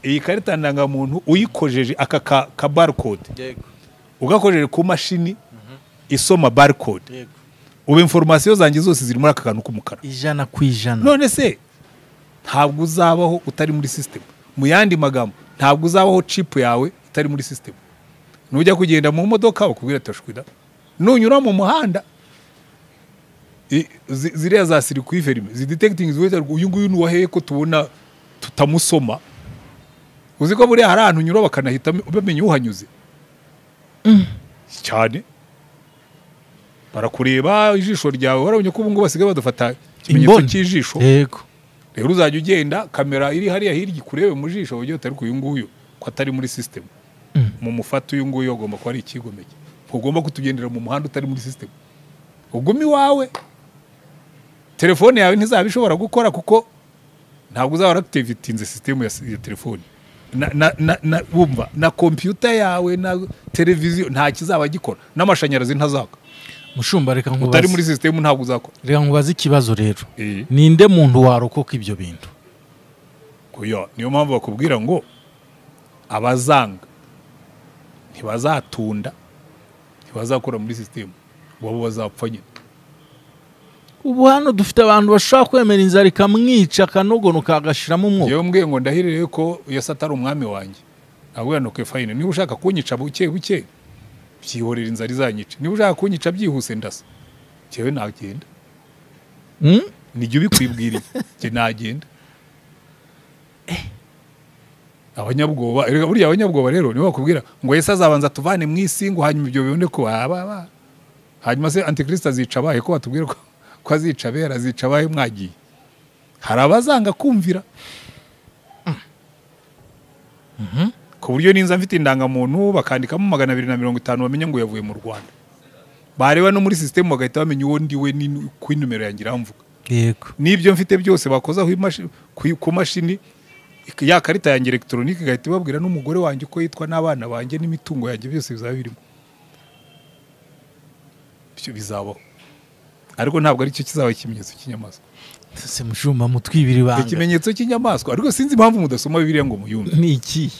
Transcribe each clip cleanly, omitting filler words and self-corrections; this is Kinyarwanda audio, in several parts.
Iyi karita ndangamuntu uyikojeje aka ka barcode, ugakojeje ku mashini isoma barcode, ubu information zanjye zose ziri muri aka kantu k'umukara 100%. None se ntabwo uzabaho utari muri system. Mu yandi magambo, ntabwo uzabaho chip yawe itari muri system. Nujya kugenda mu modoka bakubwira tashwida, nunyura mu muhanda ziriya za circuit fermé zi detecting ziweta uyu nguyu nuwaheye ko tubona tutamusoma. Uzi ko buriya hari ahantu unyura bakanahita bamenya uhanyuze cyane, barakureba ijisho ryawe. Warabonye ko ubu ngubu basigaye badufata ikimenyetso cy'ijisho. Yego. Rero uzajya ugenda kamera iri hariya hirya ikurebe mu jisho ugiye utari uyu nguyu ko atari muri system. Mu mufata uyu nguyu agomba kuba ari ikigomeke. Ugomba kutugendera mu muhanda utari muri system. Ugumi wawe telefone yawe ntizaba ishobora gukora kuko ntabwo uzaba activatinze system ya telefone. Na wumva na computer yawe na televiziyo nta kizaba gikora, n'amashanyarazi ntazaka. Mushumba, reka nkubaze, utari muri system ntabwo uzakora. Reka nkubaze ikibazo rero. Ninde muntu warokoka ibyo bintu? Oya, niyo mpamvu bakubwira ngo abazanga ntibazatunda, ntibazakora muri system, bo bazapfa nyine. Ubu hano dufite abantu bashaka kwemera inzara ikamwica akanogonoka agashiramo umwuka. Yewe mbwiye ngo ndahirire ko Yesu atari umwami wanjye, nabwo nuko fine. Niba ushaka kunyica buke buke byihorera inzara izanyica, niba ushaka kunyica byihuse ndasa, jewe nagenda. Nijye ubikwibwiriye, je nagenda. Abanyabwoba, buriya abanyabwoba rero nibo bakubwira ngo Yesu azabanza tuvane mu isi ngo hanyuma ibyo bibone ko aba hanyuma se Antikristo azica abahe, ko batubwira ko azica abera, azica abahe mwagiye. Hari abazanga kumvira ku buryo ninza mfite indangamuntu bakandikamo 250 bamenye ngo yavuye mu Rwanda, bareba no muri system bagahita bamenya uwo ndiwe ku numero yanjye iramvuga. Yego. Nibyo mfite byose bakozaho ku mashini ya karita yanjye electronique igahita ibabwira n'umugore wanjye uko yitwa n'abana banjye n'imitungo yanjye byose bizaba birimo. Ibyo bizabaho, ariko ntabwo ari cyo kizaba ikimenyetso cy'inyamaswa. Se mushumba mutwibira ibanga. Ikimenyetso cy'inyamaswa, ariko sinzi impamvu mudasoma Bibiliya ngo muyumve. Ni iki?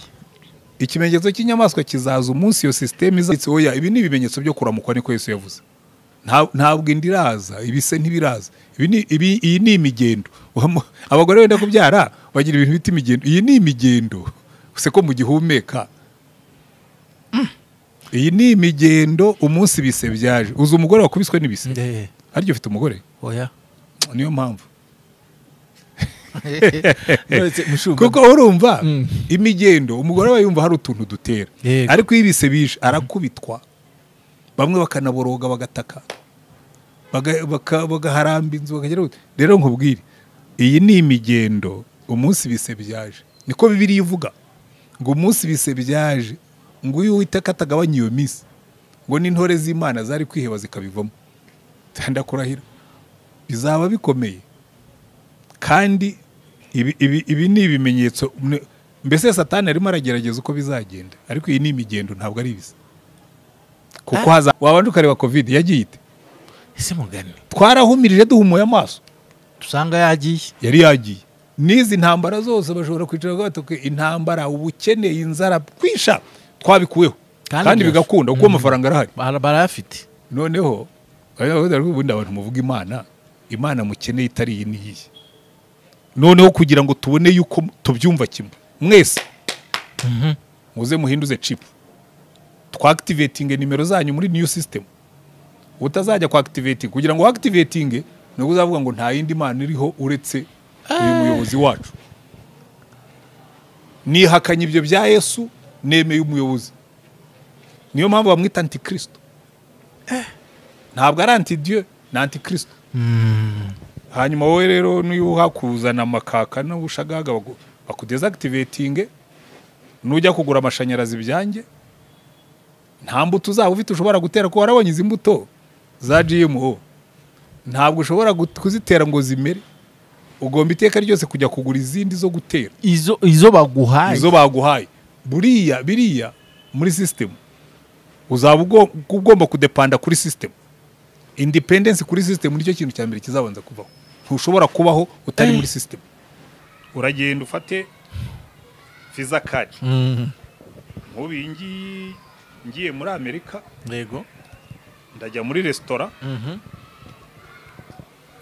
Ikimenyetso cy'inyamaswa kizaza umunsi iyo system izatse. Oya, ibi ni ibimenyetso byo kuramukwa, niko Yesu yavuze. Ntabwo indi iraza, ibise ntibiraza. Iyi ni imigendo. Abagore wenda kubyara bagira ibintu bita imigendo. Iyi ni imigendo. Use ko mugihumeka. Iyi ni imigendo umunsi bise byaje. Uzi umugore wakubiswe n'ibise? Aryo ufite umugore? Oya. Niyo mpamvu. Kuko urumva imigendo umugore we yumva hari utuntu dutera, ariko iyo ibise bije arakubitwa, bamwe bakanaboroga bagataka, bagaharamba inzu bakagera. Rero nkubwire, iyi ni imigendo umunsi bise byaje. Niko Bibiliya ivuga ngo umunsi bise byaje, ngo uyu Uwiteka atagabanya iyo minsi, ngo n'intore z'Imana zari kwiheba zikabivamo. Ndakurahira bizaba bikomeye. Kandi ibi ni ibimenyetso. Mbese Satani arimo aragerageza uko bizagenda, ariko iyi ni imigendo ntabwo ari ibisa. Kuko haza wabanje ukareba Covid yagiye ite? Ese mugani twarahumirije duhumuye amaso tusanga yagiye, yari yagiye. Nizi ntambara zose bashobora kwicara batoke intambara, ubukene, inzara, kwisha twabikuweho kandi bigakunda kuko amafaranga arahari, barayafite. Noneho ubundi abantu muvuga Imana, Imana mukeneye itari iyi niyi. Noneho kugira ngo tubone yuko tubyumva kimwe mwese, muze muhinduze chip, twa activating nimero zanyu muri new system. Utazajya kwa activating, kugira ngo activating nubwo uzavuga ngo nta yindi Mana iriho uretse uyu muyobozi wacu. Nihakanye ibyo bya Yesu, nemeye umuyobozi. Niyo mpamvu bamwita Antikristo. Ntabwo ari anti Dieu, ni Antikristo. Hanyuma wowe rero niyo hakuzana amakaka n'ubushagaga bakudesactivating, nujya kugura amashanyarazi byanjye nta mbuto uzaba ufite ushobora gutera, ko warabonye izi mbuto za GMO ntabwo ushobora kuzitera ngo zimere. Ugomba iteka ryose kujya kugura izindi zo gutera, izo baguhaye, izo baguhaye. Buriya biriya muri system uzaba ugomba kudepanda kuri system. Independence kuri system nicyo kintu cya mbere kizabanza kuvaho. Ntushobora kubaho utari muri system. Uragenda ufate Visa card. Nk'ubu iyi ngiyi, ngiye muri Amerika, ndajya muri resitora,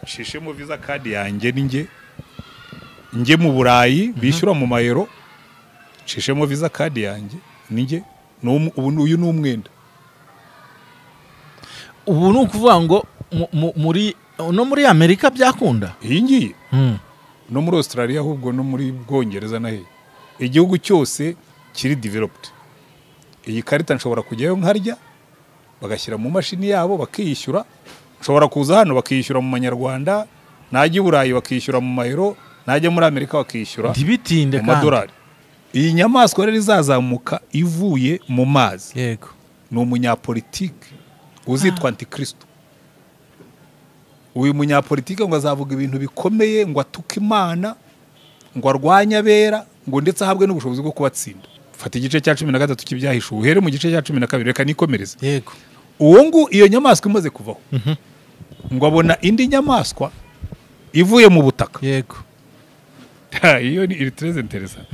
nshishemo Visa card yanjye, ninjye njye mu Burayi bishyura mu mayero, nshishemo Visa card yanjye, ninjye. Ubu uyu ni umwenda. Ubu ni ukuvuga ngo muri no muri Amerika byakunda? Iyi ngiyi, no muri Australia, ahubwo no muri Bwongereza, na hehe, igihugu cyose kiri developed, iyi karita nshobora kujyayo nkarya, bagashyira mu mashini yabo bakiyishyura. Nshobora kuza hano bakiyishyura mu manyarwanda, najya i Burayi bakishyura mu mayero, najya muri Amerika bakishyura ntibitinde mu kandi. madolari. Iyi nyamaswa rero izazamuka ivuye mu mazi ni umunyapolitike uzitwa antikristo. Uyu munyapolitike ngo azavuga ibintu bikomeye, ngo atuke Imana, ngo arwanye abera, ngo ndetse ahabwe n'ubushobozi bwo kubatsinda. Fata igice cya 13 cy'Ibyahishuwe, uhere mu gice cya 12. Reka nikomereze. Uwo ngu iyo nyamaswa imaze kuvaho, ngo abona indi nyamaswa ivuye mu butaka. Iyo ni iri très intéressant.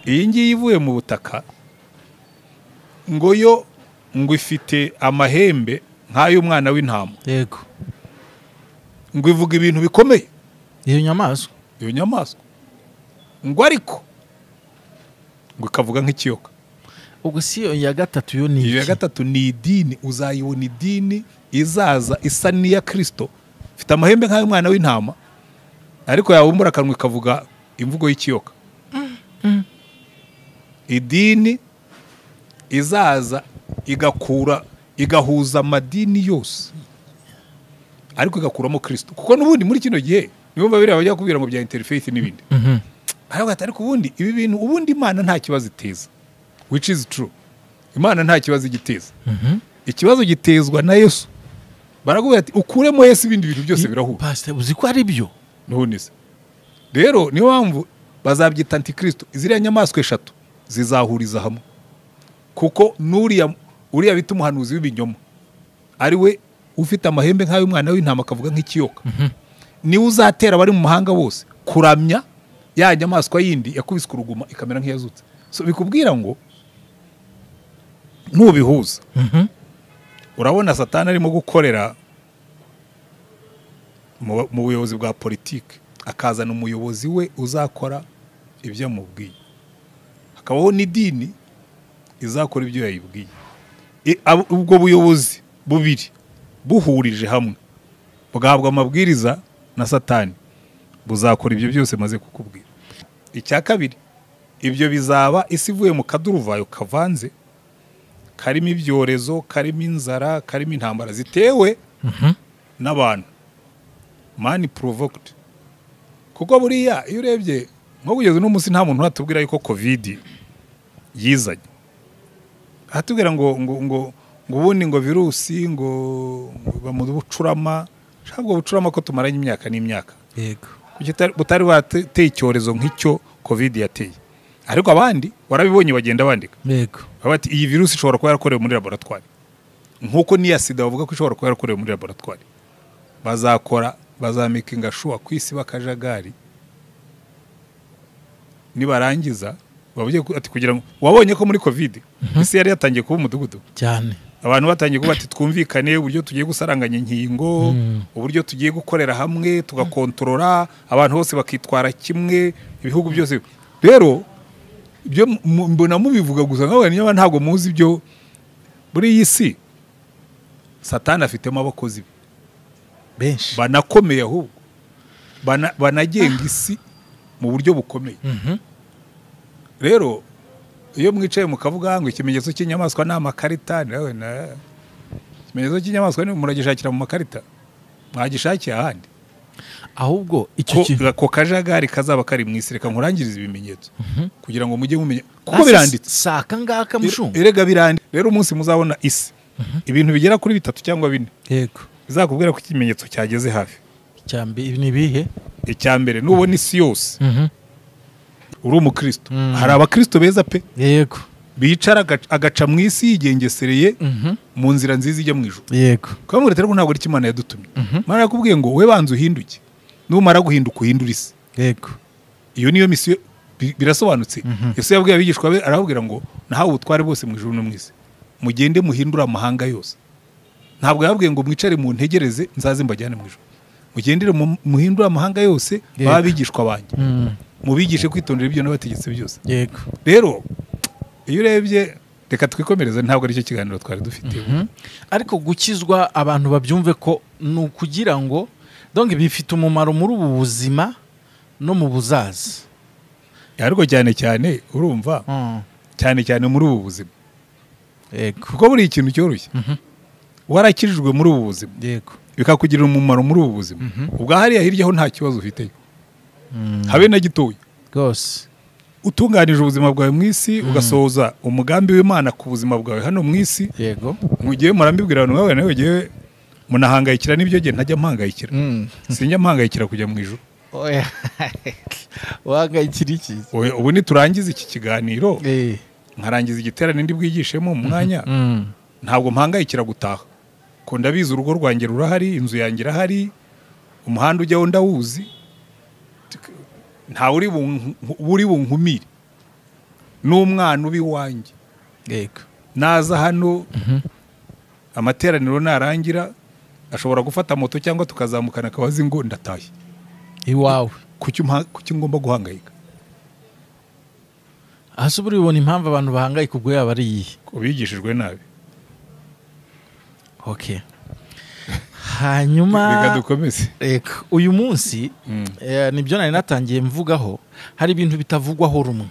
Iyi ngiyi ivuye mu butaka, ngo yo ngo ifite amahembe nk'ay'umwana w'intama, ngo ivuga ibintu bikomeye. Iyo nyamaswa? Iyo nyamaswa, ngo ariko ngo ikavuga nk'ikiyoka. Ubwo si iyo ya gatatu yo ni Iyo ya iki? gatatu ni idini. Uzayibona, idini izaza isa n'iya Kirisito, ifite amahembe nk'ay'umwana w'intama, ariko yabumbura akanwa ikavuga imvugo y'ikiyoka. Idini izaza igakura, igahuza amadini yose, ariko igakuramo Kirisito, kuko n'ubundi muri kino gihe niyo biriya bajya kubwira ngo bya interfaith n'ibindi. Aravuga ati: "Ariko ubundi ibi bintu, ubundi Imana nta kibazo iteza," which is true. Imana nta kibazo igiteza. Ikibazo gitezwa na Yesu. Barakubwira ati: "Ukuremo Yesu, ibindi bintu byose birahura." Pastor, uzi ko ari byo? None se rero niyo mpamvu bazabyita antikristo. Ziriya nyamaswa eshatu zizahuriza hamwe, kuko n'uriya uriya bita umuhanuzi w'ibinyoma, ari we ufite amahembe nk'ay'umwana w'intama akavuga nk'ikiyoka, niwe uzatera abari mu mahanga bose kuramya ya nyamaswa yindi yakubiswe uruguma ikamera nk'iyazutse. So bikubwira ngo nubihuza, urabona Satani arimo gukorera mu buyobozi bwa politiki, akazana umuyobozi we uzakora ibyo amubwiye, hakabaho n'idini izakora ibyo yayibwiye. Ubwo buyobozi bubiri buhurije hamwe, bugahabwa amabwiriza na Satani, buzakora ibyo byose maze kukubwira. Icya kabiri, ibyo bizaba isi ivuye mu kaduruvayo kavanze, karimo ibyorezo, karimo inzara, karimo intambara zitewe n'abantu, man provoked. Kuko buriya iyo urebye nko kugeza uno munsi, nta muntu uratubwira yuko COVID yizanye. Aratubwira ngo ubundi ngo virusi ngo iba mu bucurama. Shaka ubwo bucurama ko tumaranye imyaka n'imyaka, kuki butari bateye icyorezo nk'icyo COVID yateye? Ariko abandi warabibonye, bagenda bandika. Baba bati: "Iyi virusi ishobora kuba yarakorewe muri laboratwari," nk'uko n'iya sida bavuga ko ishobora kuba yarakorewe muri laboratwari. Bazakora, bazamakinga sure ku isi bakajagari, nibarangiza bavuge ati kugira ngo wabonye ko muri COVID isi yari yatangiye kuba umudugudu. Cyane. Abantu batangiye kuba ati: "Twumvikane uburyo tugiye gusaranganya inkingo, uburyo tugiye gukorera hamwe, tugakontorora abantu bose bakitwara kimwe, ibihugu byose." Rero ibyo mbona mubivuga gusa nkawe, niba ntabwo muzi ibyo muri iyi si, Satani afitemo abakozi be benshi banakomeye, ahubwo banagenga isi mu buryo bukomeye. Rero iyo mwicaye mukavuga ngo ikimenyetso cy'inyamaswa ni amakarita, nawe ikimenyetso cy'inyamaswa ni muragishakira mu makarita, mwagishakiye ahandi. Ahubwo icyo kintu Ako kajagari kazaba kari mu isi, reka nkurangirize ibimenyetso kugira ngo mujye mumenya, kuko biranditse. Si aka ngaka, mushumba? Erega biranditse. Rero umunsi muzabona isi ibintu bigera kuri bitatu cyangwa bine bizakubwira ko ikimenyetso cyageze hafi. Cyambi ni ibihe? Icya mbere, nubona isi yose, uri umukristo, hari abakristo beza pe, bicara agaca mu isi yigengesereye mu nzira nziza ijya mu ijuru, kamwe rero ntabwo ari Imana yadutumye. Imana yakubwiye ngo we banza uhinduke, numara guhinduka uhindure isi. Iyo niyo misiyo. Birasobanutse. Yesu yabwiye abigishwa be, arababwira ngo nahawe ubutware bwose mu ijuru no mu isi, mugende muhindure amahanga yose. Ntabwo yababwiye ngo mwicare mu ntegereze nzaze mbajyane mu ijuru. Mugendere muhindure amahanga yose, babe abigishwa banjye, mubigishe kwitondera ibyo nabategetse byose. Rero iyo urebye, reka twikomereze, ntabwo aricyo kiganiro twari dufite. Ariko gukizwa abantu babyumve ko ni ukugira ngo donc bifite umumaro muri ubu buzima no mu buzaza. Ariko cyane cyane urumva, cyane cyane muri ubu buzima, kuko buri ikintu cyoroshye warakijijwe muri ubu buzima, bikakugirira umumaro muri ubu buzima, ubwo hariya hirya ho nta kibazo ufiteyo habe na gitoya. Rwose. Utunganije ubuzima bwawe mu isi, ugasohoza umugambi w'Imana ku buzima bwawe hano mu isi. Mugiye murambibwira abantu bawe, nawe giye munahangayikira n'ibyo gihe ntajya mpangayikira. Sinjya mpangayikira kujya mu ijuru. Oya. Wahangayikira iki? Oya, ubu niturangiza iki kiganiro, nkarangiza igiterane ndi bwigishemo mu mwanya, ntabwo mpangayikira gutaha, ko ndabizi urugo rwanjye rurahari, inzu yanjye irahari, umuhanda ujyaho ndawuzi, ntawe uri bunkumire, n'umwana uba iwanjye naza hano amateraniro narangira ashobora gufata moto cyangwa tukazamukana akabazi ngo ndataye iwawe. Kuki ngomba guhangayika? Hasi ubu uribona impamvu abantu bahangayika ubwo yaba ari iyihe? Bigishijwe nabi. Okay. Hanyuma reka dukomeze. Uyu munsi nibyo nari natangiye mvugaho, hari ibintu bitavugwaho rumwe.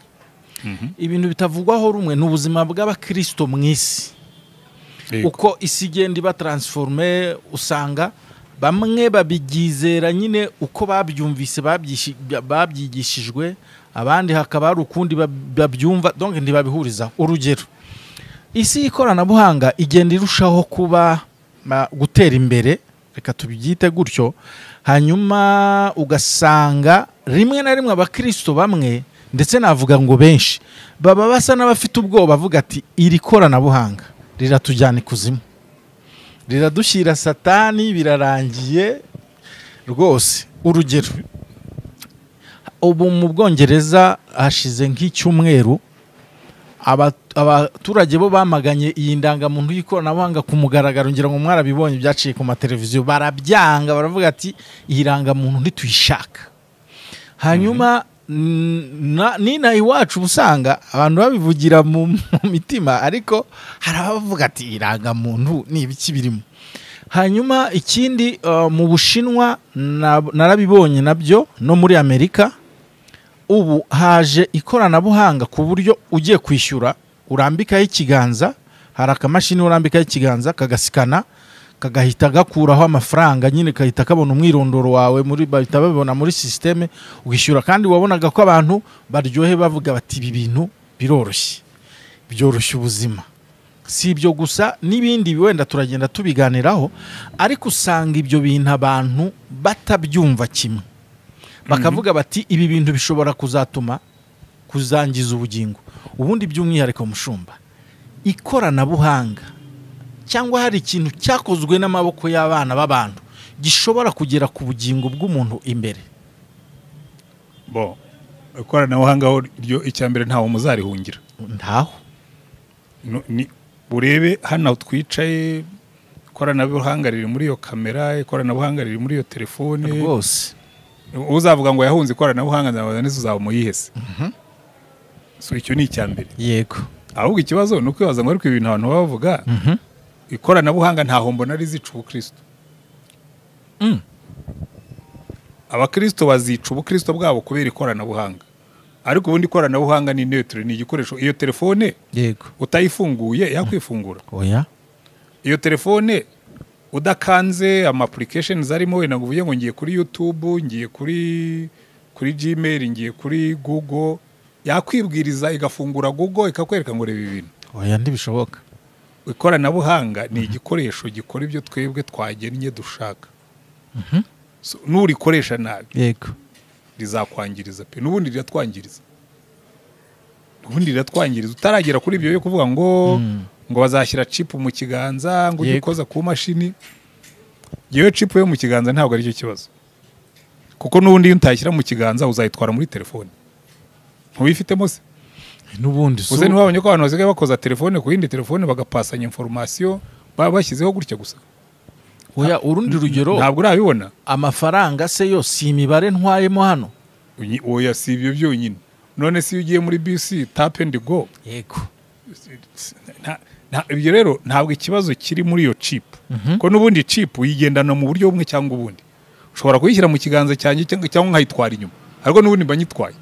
Ibintu bitavugwaho rumwe ni ubuzima bw'abakristo mu isi. Uko isi igenda iba transforme, usanga bamwe babigizera nyine uko babyumvise, babyigishijwe, abandi hakaba hari ukundi babyumva, donc ntibabihuriza. Urugero, isi y'ikoranabuhanga igenda irushaho kuba gutera imbere, reka tubyite gutyo. Hanyuma ugasanga rimwe na rimwe abakristo bamwe, ndetse navuga ngo benshi, baba basa n'abafite ubwoba, bavuga ati iri koranabuhanga riratujyana ikuzimu, riradushyira satani, birarangiye rwose. Urugero, ubu mu Bwongereza hashize nk'icyumweru abaturage bo bamaganye iyi ndangamuntu y'ikoranabuhanga ku mugaragaro, ngira ngo mwarabibonye byaciye ku mateleviziyo, barabyanga, baravuga ati iyi rangamuntu ntituyishaka. Hanyuma nina iwacu usanga abantu babivugira mu mitima, ariko hari abavuga ati irangamuntu ni ibiki birimo. Hanyuma ikindi, mu Bushinwa narabibonye nabyo, no muri Amerika ubu haje ikoranabuhanga ku buryo ugiye kwishyura urambikaho ikiganza, hari akamashini urambikaho ikiganza kagasikana, kagahita gakuraho amafaranga nyine, kahita kabona umwirondoro wawe, muri bahita babibona muri systeme, ugishyura. Kandi wabonaga ko abantu baryohe bavuga bati ibi bintu biroroshye, byoroshye ubuzima. Si ibyo gusa, n'ibindi wenda turagenda tubiganiraho, ariko usanga ibyo bintu abantu batabyumva kimwe, bakavuga bati ibi bintu bishobora kuzatuma kuzangiza ubugingo. Ubundi by'umwihariko mushumba, ikoranabuhanga cyangwa hari ikintu cyakozwe n'amaboko y'abana b'abantu gishobora kugera ku bugingo bw'umuntu imbere. Bo ikoranabuhanga ryo icyambere ntawo muzarihungira, ntaho. Urebe hano twicaye, ikoranabuhanga riri muri iyo kamera, ikoranabuhanga riri muri iyo telefone rwose. Uzavuga ngo yahunze ikoranabuhanga nzabaza neza uzaba muyihese. So icyo ni icyambere. Yego. Ahubwo ikibazo ni ukwibaza ngo ariko ibintu abantu bavuga, ikoranabuhanga ntaho mbona rizica ubukristo. Abakristo bazica ubukristo bwabo kubera ikoranabuhanga, ariko ubundi ikoranabuhanga ni neutre, ni igikoresho. Iyo telefone yego utayifunguye yakwifungura. Oya. Iyo telefone udakanze ama applications arimo, wenda ngo uvuye ngo ngiye kuri YouTube, ngiye kuri Gmail, ngiye kuri Google, yakwibwiriza igafungura Google ikakwereka ngo reba ibintu. Oya, ntibishoboka. Ikoranabuhanga ni igikoresho gikora ibyo twebwe twagennye dushaka. So, nurikoresha nabi yego rizakwangiriza pe, n'ubundi riratwangiriza. N'ubundi riratwangiriza utaragera kuri ibyo yo kuvuga ngo ngo bazashyira chip mu kiganza ngo ugikoza ku mashini. Yewe chip yo mu kiganza ntabwo ari cyo kibazo, kuko n'ubundi iyo utayishyira mu kiganza uzayitwara muri telefone. Ntubifitemo se? N'ubundi uze ntiwabonye ko abantu basigaye bakoza telefone ku yindi telefone, bagapasanya information, baba bashyizeho gutya gusa? Oya, urundi rugero. Ntabwo urabibona? Amafaranga se yo si imibare ntwayemo hano? Oya, si ibyo byonyine. None se iyo ugiye muri bisi, tap and go? Yego. Ibyo rero ntabwo ikibazo kiri muri iyo chip, ko n'ubundi chip uyigendana mu buryo bumwe cyangwa ubundi. Ushobora kuyishyira mu kiganza cyanjye cyangwa nkayitwara inyuma, ariko n'ubundi mba nyitwaye.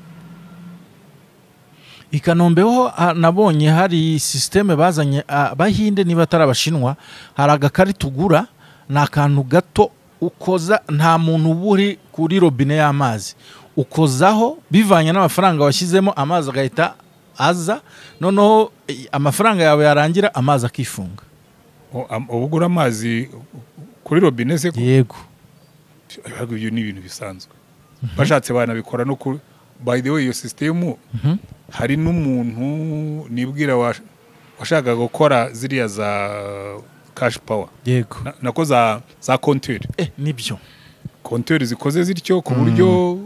I Kanombe ho nabonye hari système bazanye Abahinde, niba atari Abashinwa. Hari agakarita ugura, ni akantu gato ukoza, nta muntu uba uri kuri robine y'amazi, ukozaho bivanye n'amafaranga washyizemo, amazi agahita aza. Noneho amafaranga yawe yarangira, amazi akifunga. Uba ugura amazi kuri robine se? Yego. Ariko ibyo ni ibintu bisanzwe, bashatse banabikora no kuri, by the way, iyo sisitemu hari n'umuntu nibwira washakaga gukora ziriya za cash power, nako za compteur. Nibyo. Compteur zikoze zityo, ku buryo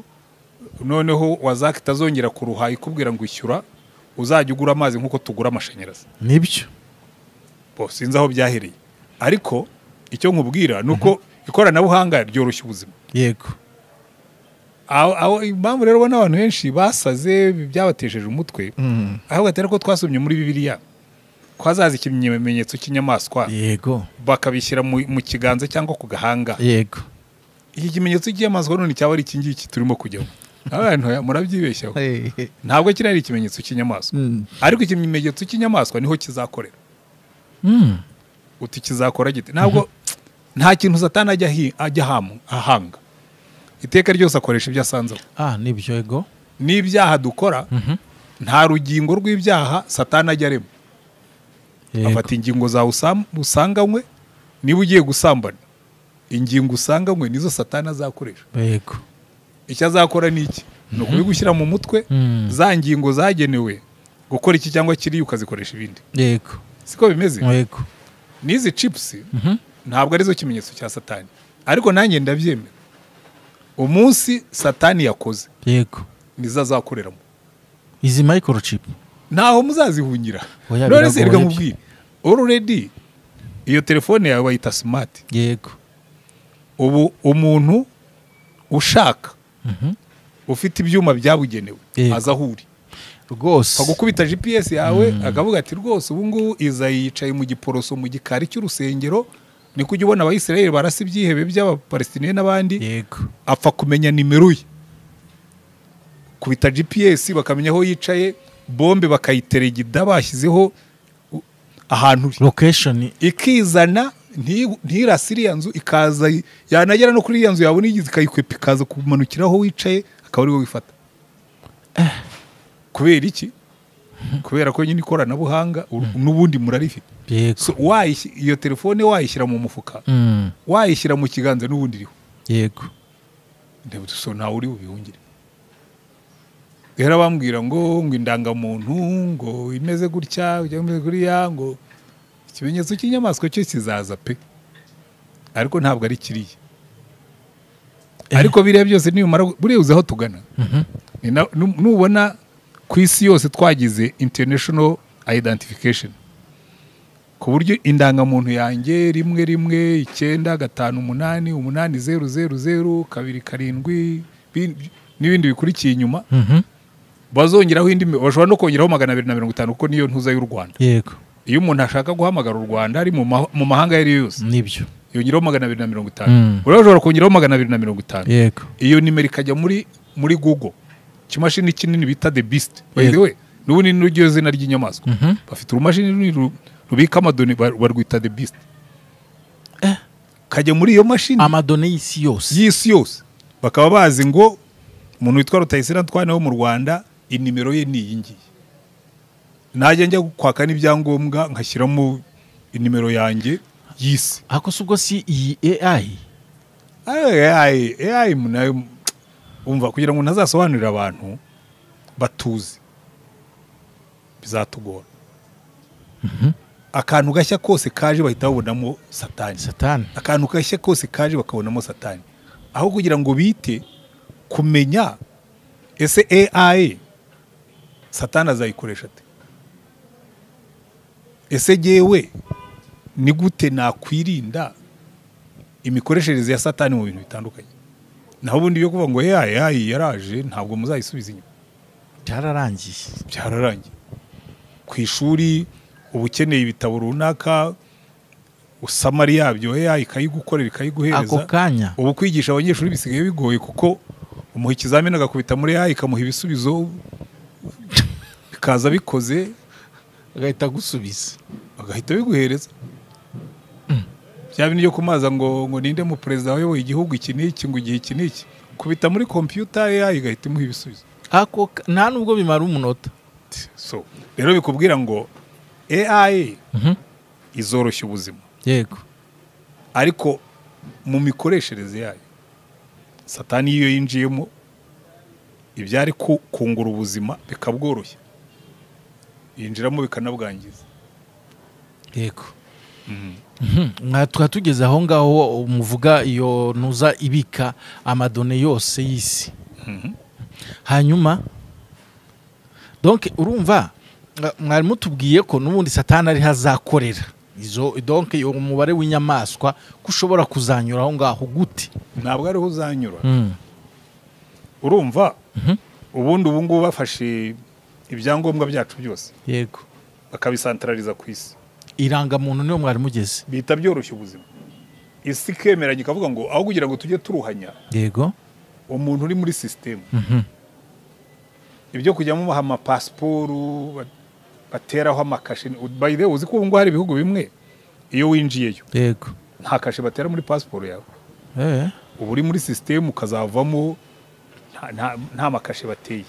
noneho WASAC itazongera kuruha ikubwira ngo ishyura, uzajya ugura amazi nk'uko tugura amashanyarazi. Nibyo. Bo sinzi aho byahereye, ariko icyo nkubwira ni uko ikoranabuhanga ryoroshya ubuzima. Aho impamvu rero ubona abantu benshi basaze, byabatesheje umutwe, ahubwo atari ko twasomye muri Bibiliya ko hazaza ikimenyetso cy'inyamaswa, bakabishyira mu kiganza cyangwa ku gahanga. Iki kimenyetso cy'inyamaswa none cyaba ari iki ngiki turimo kujyamo? Abantu murabyibeshyaho, ntabwo kiriya ari ikimenyetso cy'inyamaswa, ariko ikimenyetso cy'inyamaswa niho kizakorera. Uti kizakora gite? Ntabwo, nta kintu Satani ajya ahanga, iteka ryose akoresha ibyo asanzeho. Ah, nibyo, yego. N'ibyaha dukora, nta rugingo rw'ibyaha Satani ajya arema. Afata ingingo zawe usanganywe. Niba ugiye gusambana, ingingo usanganywe nizo Satani azakoresha. Icyo azakora ni iki? Ni ukubigushyira mu mutwe, za ngingo zagenewe gukora iki cyangwa kiriya ukazikoresha ibindi. Siko bimeze? Yego. N'izi chips ntabwo arizo kimenyetso cya Satani, ariko nanjye ndabyemera, umunsi Satani yakoze nizo azakoreramo. Izi microchip? Ntaho muzazihungira. Oya, none se biragoye reka byo. nkubwire, already iyo telefone yawe bayita smart. Ubu umuntu ushaka, ufite ibyuma byabugenewe, aza aho uri, agukubita GPS yawe, akavuga ati rwose ubu ngubu iza yicaye mu Giporoso, mu gikari cy'urusengero. Niko ujya ubona Abayisiraheli barasa ibyihebe by'Abapalestiniya n'abandi, apfa kumenya nimero ye, kubita GPS bakamenya aho yicaye, bombe bakayiteregida bashyizeho ahantu uri, Location. ikizana, ntirase iriya nzu, ikaza yanagera no kuri iriya nzu, yabona igize ikayikwepa, ikaza kumanukira aho wicaye, akaba ari wowe wifata. Kubera iki? Kubera ko nyine ikoranabuhanga n'ubundi murarifite. So, iyo telefone wayishyira mu mufuka, wayishyira mu kiganza, n'ubundi iriho. So ntawe uri bubihungire. Rero bambwira ngo indangamuntu ngo imeze gutya cyangwa imeze kuriya, ngo ikimenyetso cy'inyamaswa cyo kizaza pe, ariko ntabwo ari kiriya. Ariko biriya byose nibimara, buriya uzi aho tugana? Nubona ku isi yose twagize international identification, ku buryo indangamuntu yanjye 11958800027 n'ibindi bikurikiye inyuma, bazongeraho indi, bashobora no kongeraho 250, kuko niyo ntuza y'u Rwanda. Iyo umuntu ashaka guhamagara u Rwanda ari mu mahanga ayo ari yo yose, yongeraho 250. Uriya ushobora kongeraho 250, iyo nimero ikajya muri Google, ikimashini kinini bita the beast. By the way, n'ubundi ni ryo zina ry'inyamaswa. Bafite urumashini runini rubika ama données, barwita the beast. Kajya muri iyo mashini. Ama données y'isi yose. Y'isi yose, bakaba bazi ngo umuntu witwa Rutayisire Antoine wo mu Rwanda, inimero ye ni iyi ngiyi. Najya njya kwaka n'ibyangombwa nkashyiramo inimero yanjye y'isi. Ariko si ubwo si iyi AI? AI, AI nayo umva, kugira ngo ntazasobanurire abantu batuzi bizatugora. Akantu gashya kose kaje bahita babonamo Satani. Satani. Akantu gashya kose kaje bakabonamo Satani, aho kugira ngo bite kumenya ese AI Satani azayikoresha ate? Ese jyewe ni gute nakwirinda imikoreshereze ya Satani mu bintu bitandukanye? Naho ubundi yo kuvuga ngo AI yaraje, ntabwo muzayisubiza inyuma. Byararangiye. Ku ishuri uba ukeneye ibitabo runaka, usamari yabyo AI ikayigukorera, ikayiguhereza ako kanya. Ubu kwigisha abanyeshuri bisigaye bigoye, kuko umuha ikizamini agakubita muri AI ikamuha ibisubizo bikaza bikoze, agahita gusubiza, agahita biguhereza. Bya bintu byo kumaza ngo ninde mu president wayoboye igihugu iki n'iki, ngo igihe iki n'iki, kubita muri computer AI igahita imuha ibisubizo ako, nta nubwo bimara umunota. So rero bikubwira ngo AI izoroshya ubuzima, yego, ariko mu mikoreshereze yayo Satani iyo yinjiyemo ibyari kungura ubuzima bikabworoshya, yinjiramo bikanabwangiza. Yego. Twaba tugeze aho ngaho muvuga iyo ntuza ibika amadone yose y'isi. Hanyuma donc urumva mwari mutubwiye ko n'ubundi Satani ari hazakorera izo, donc iyo umubare w'inyamaswa kushobora kuzanyura aho ngaho gute? Ntabwo ariho uzanyura. Urumva ubundi ubu ngubu bafashe ibyangombwa byacu byose, yego, bakabisantraliza ku isi. Irangamuntu niyo mwari mugeze, bihita byoroshya ubuzima. Isi ikemeranya ikavuga ngo aho kugira ngo tujye turuhanya, yego, umuntu uri muri system, ibyo kujya mubaha amapasiporo bateraho amakashe. By the way, uzi ko ubu ngubu hari ibihugu bimwe iyo winjiyeyo, yego, nta kashe batera muri pasiporo yawe. Ubu uri muri system ukazavamo nta makashe bateye.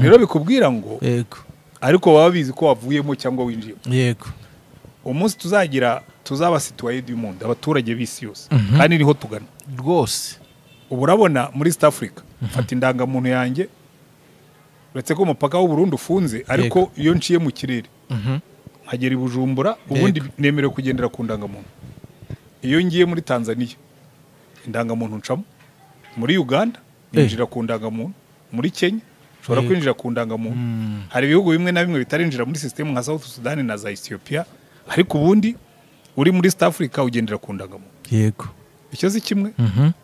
Rero bikubwira ngo, yego, ariko baba bizi ko wavuyemo cyangwa winjiyemo. Yego. Umunsi tuzagira tuzaba citoyen du monde, abaturage b'isi yose, kandi niho tugana rwose. Ubu urabona muri East Africa mfata indangamuntu yanjye, uretse ko umupaka w'u Burundi ufunze, ariko iyo nciye mu kirere nkagera i Bujumbura, ubundi nemerewe kugendera ku ndangamuntu. Iyo ngiye muri Tanzania indangamuntu ncamo, muri Uganda ninjira ku ndangamuntu, muri Kenya ushobora kwinjira ku ndangamuntu. Hari ibihugu bimwe na bimwe bitarinjira muri system nka South Sudan na za Ethiopia, ariko ubundi uri muri East Africa ugendera ku ndangamuntu. Yego. Icyo si kimwe.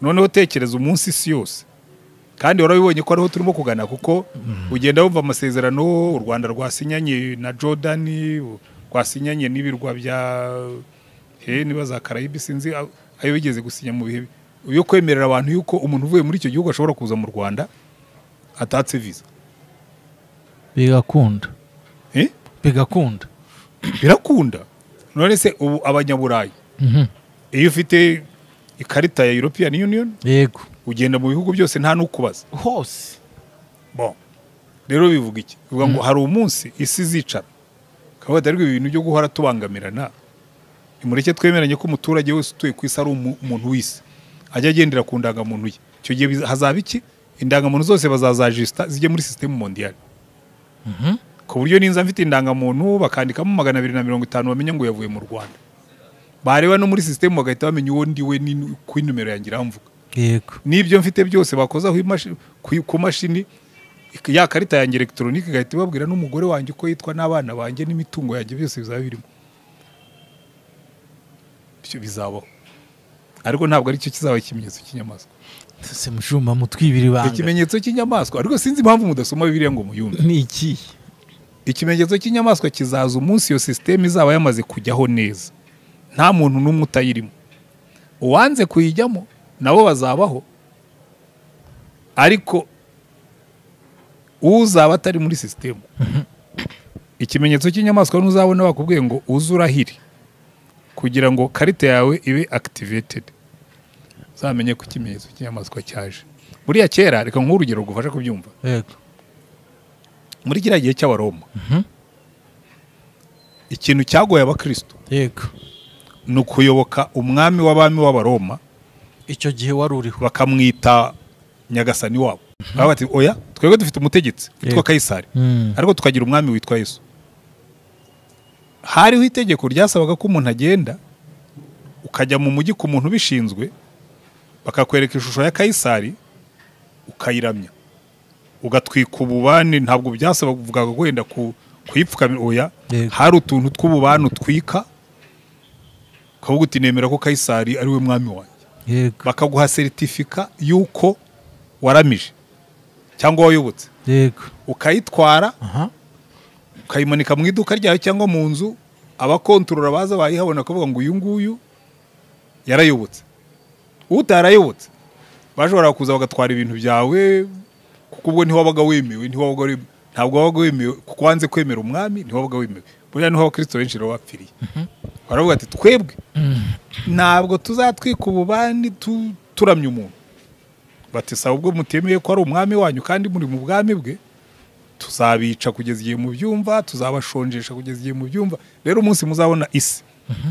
Noneho tekereza umunsi isi yose, kandi warabibonye ko ariho turimo kugana, kuko ugenda wumva amasezerano u Rwanda rwasinyanye na Jordan, rwasinyanye n'ibirwa bya niba za Caraïbes, sinzi ayo bigeze gusinya mu bihe yo kwemerera abantu yuko umuntu uvuye muri icyo gihugu ashobora kuza mu Rwanda atatse visa. Bigakunda. Bigakunda. Birakunda. None se ubu abanyaburayi, iyo ufite ikarita ya European Union, yego, ugenda mu bihugu byose nta nukubaza hose. Bon, rero bivuga iki? Bivuga ngo hari umunsi isi izicara kavuga ariko ibintu byo guhora tubangamirana, nimureke twemeranye ko umuturage wese utuye ku isi ari umuntu w'isi, ajya agendera ku ndangamuntu ye. Icyo gihe hazaba iki? Indangamuntu zose bazazajista zijye muri system mondial. Ku buryo ninza mfite indangamuntu bakandikamo 250 bamenye ngo yavuye mu Rwanda. Bareba no muri system bagahita bamenya uwo ndi we ku numero yanjye iramvuga. Yego. Nibyo mfite byose bakozaho ku mashini ya karita yanjye electronique igahita ibabwira n'umugore wanjye uko yitwa n'abana banjye n'imitungo yanjye byose bizaba birimo. Ibyo bizabaho. Ariko ntabwo ari cyo kizaba ikimenyetso cy'inyamaswa. Se mushumba mutwibira ibanga. Ikimenyetso cy'inyamaswa, ariko sinzi impamvu mudasoma Bibiliya ngo muyumve. Ni iki? Ikimenyetso cy'inyamaswa kizaza umunsi iyo system izaba yamaze kujyaho neza, nta muntu n'umwe utayirimo. Uwanze kuyijyamo nabo bazabaho, ariko uzaba atari muri system. Ikimenyetso cy'inyamaswa ntuzabona bakubwiye ngo uzurahire kugira ngo karita yawe ibe activated, uzamenye ko ikimenyetso cy'inyamaswa cyaje. Buriya kera, reka nk'urugero rugufasha kubyumva. Yego. Muri kiriya gihe cy'Abaroma, ikintu cyagoye abakristo, yego, ni ukuyoboka umwami w'abami w'Abaroma. Icyo gihe wari uriho, bakamwita nyagasani wabo. Bati oya, twebwe dufite umutegetsi witwa Kaisari, ariko tukagira umwami witwa Yesu. Hariho itegeko ryasabaga ko umuntu agenda ukajya mu mujyi ku muntu ubishinzwe, bakakwereka ishusho ya Kaisari ukayiramya. Ugatwika ububani, ntabwo byasabaga wenda kuyipfukamira, oya, hari utuntu tw'ububani utwika ukavuga uti nemera ko Kayisari ari we mwami wanjye. Bakaguha seritifika y'uko waramije cyangwa wayobotse. Ukayitwara ukayimanika mu iduka ryawe cyangwa mu nzu, abakontorora baza bayihabona bakavuga ngo uyu nguyu yarayobotse. Utarayobotse bashobora kuza bagatwara ibintu byawe, kuko ubwo ntiwabaga wemewe, ntabwo wabaga wemewe kuko wanze kwemera umwami, ntiwabaga wemewe. Buriya niho abakristo benshi rero bapfiriye. Baravuga ati twebwe ntabwo tuzatwika ububani turamya umuntu. Bati sawa, ubwo mutemeye ko ari umwami wanyu kandi muri mu bwami bwe, tuzabica kugeza igihe mu byumva, tuzabashonjesha kugeza igihe mu byumva. Rero umunsi muzabona isi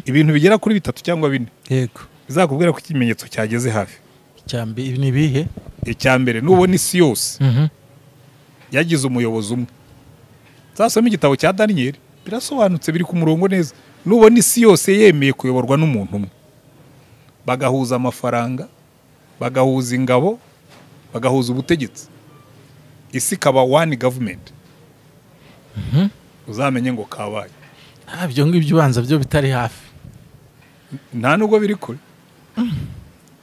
ibintu bigera kuri 3 cyangwa 4, yego, bizakubwira ko ikimenyetso cyageze hafi. Icyambere ni bihe? Icyambere nubona isi yose yagize umuyobozi umwe. Zasoma igitabo cya Daniel, birasobanutse, biri ku murongo neza. Nubona isi yose yemeye kuyoborwa n'umuntu umwe, bagahuza amafaranga, bagahuza ingabo, bagahuza ubutegetsi, isi ikaba one government, uzamenye ngo kabaye. Ibyo ngibyo ubanza byo bitari hafi, nta nubwo biri kure.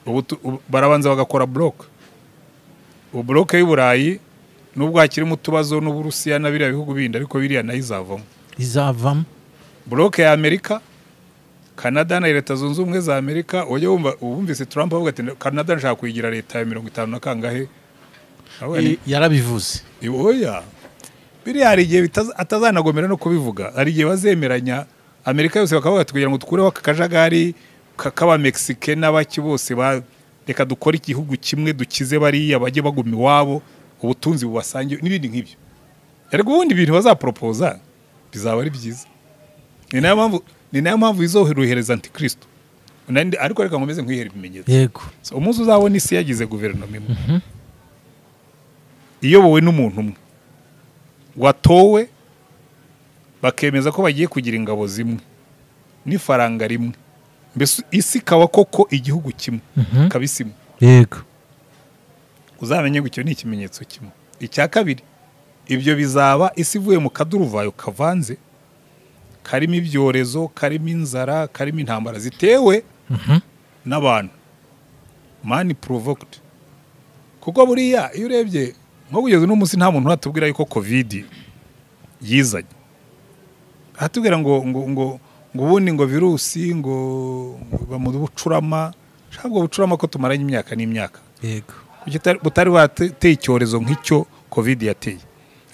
Ubu barabanza bagakora block. Ubu block y'Uburayi nubwo hakirimo utubazo n'Uburusiya na biriya bihugu bindi, ariko biriya nayo izavamo. Izavamo. Block ya Amerika, Canada na Leta Zunze Ubumwe za Amerika. Ujye wumva wumvise Trump avuga ati Canada nshaka kuyigira leta ya 50 na kangahe. Yarabivuze. Oya, biriya hari igihe atazanagomera no kubivuga. Hari igihe bazemeranya Amerika yose bakavuga ati kugira ngo dukureho aka kajagari k'Abamexique n'abaki bose, reka dukore igihugu kimwe dukize bariya bajye baguma iwabo, ubutunzi bubasangiye n'ibindi nk'ibyo. Ariko ubundi ibintu bazapropoza bizaba ari byiza. Ni nayo mpamvu izoheruhereza Antikristo. Ariko reka nkomeze nkwihera ibimenyetso. Yego. So, umunsi uzabona isi yagize guverinoma imwe iyobowe n'umuntu umwe watowe, bakemeza ko bagiye kugira ingabo zimwe n'ifaranga rimwe, mbese isi ikaba koko igihugu kimwe, ikaba isi imwe. Yego. Uzamenye ngo icyo ni ikimenyetso kimwe. Icya kabiri, ibyo bizaba isi ivuye mu kaduruvayo kavanze, karimo ibyorezo, karimo inzara, karimo intambara zitewe n'abantu, man provoked. Kuko buriya iyo urebye nko kugeza uno munsi nta muntu uratubwira yuko COVID yizanye. Atubwira ngo ngo ngo ngo ubundi ngo virusi ngo mu bucurama, ntabwo bucurama ko tumaranye imyaka n'imyaka. Yego. Butari bateye icyorezo nk'icyo COVID yateye.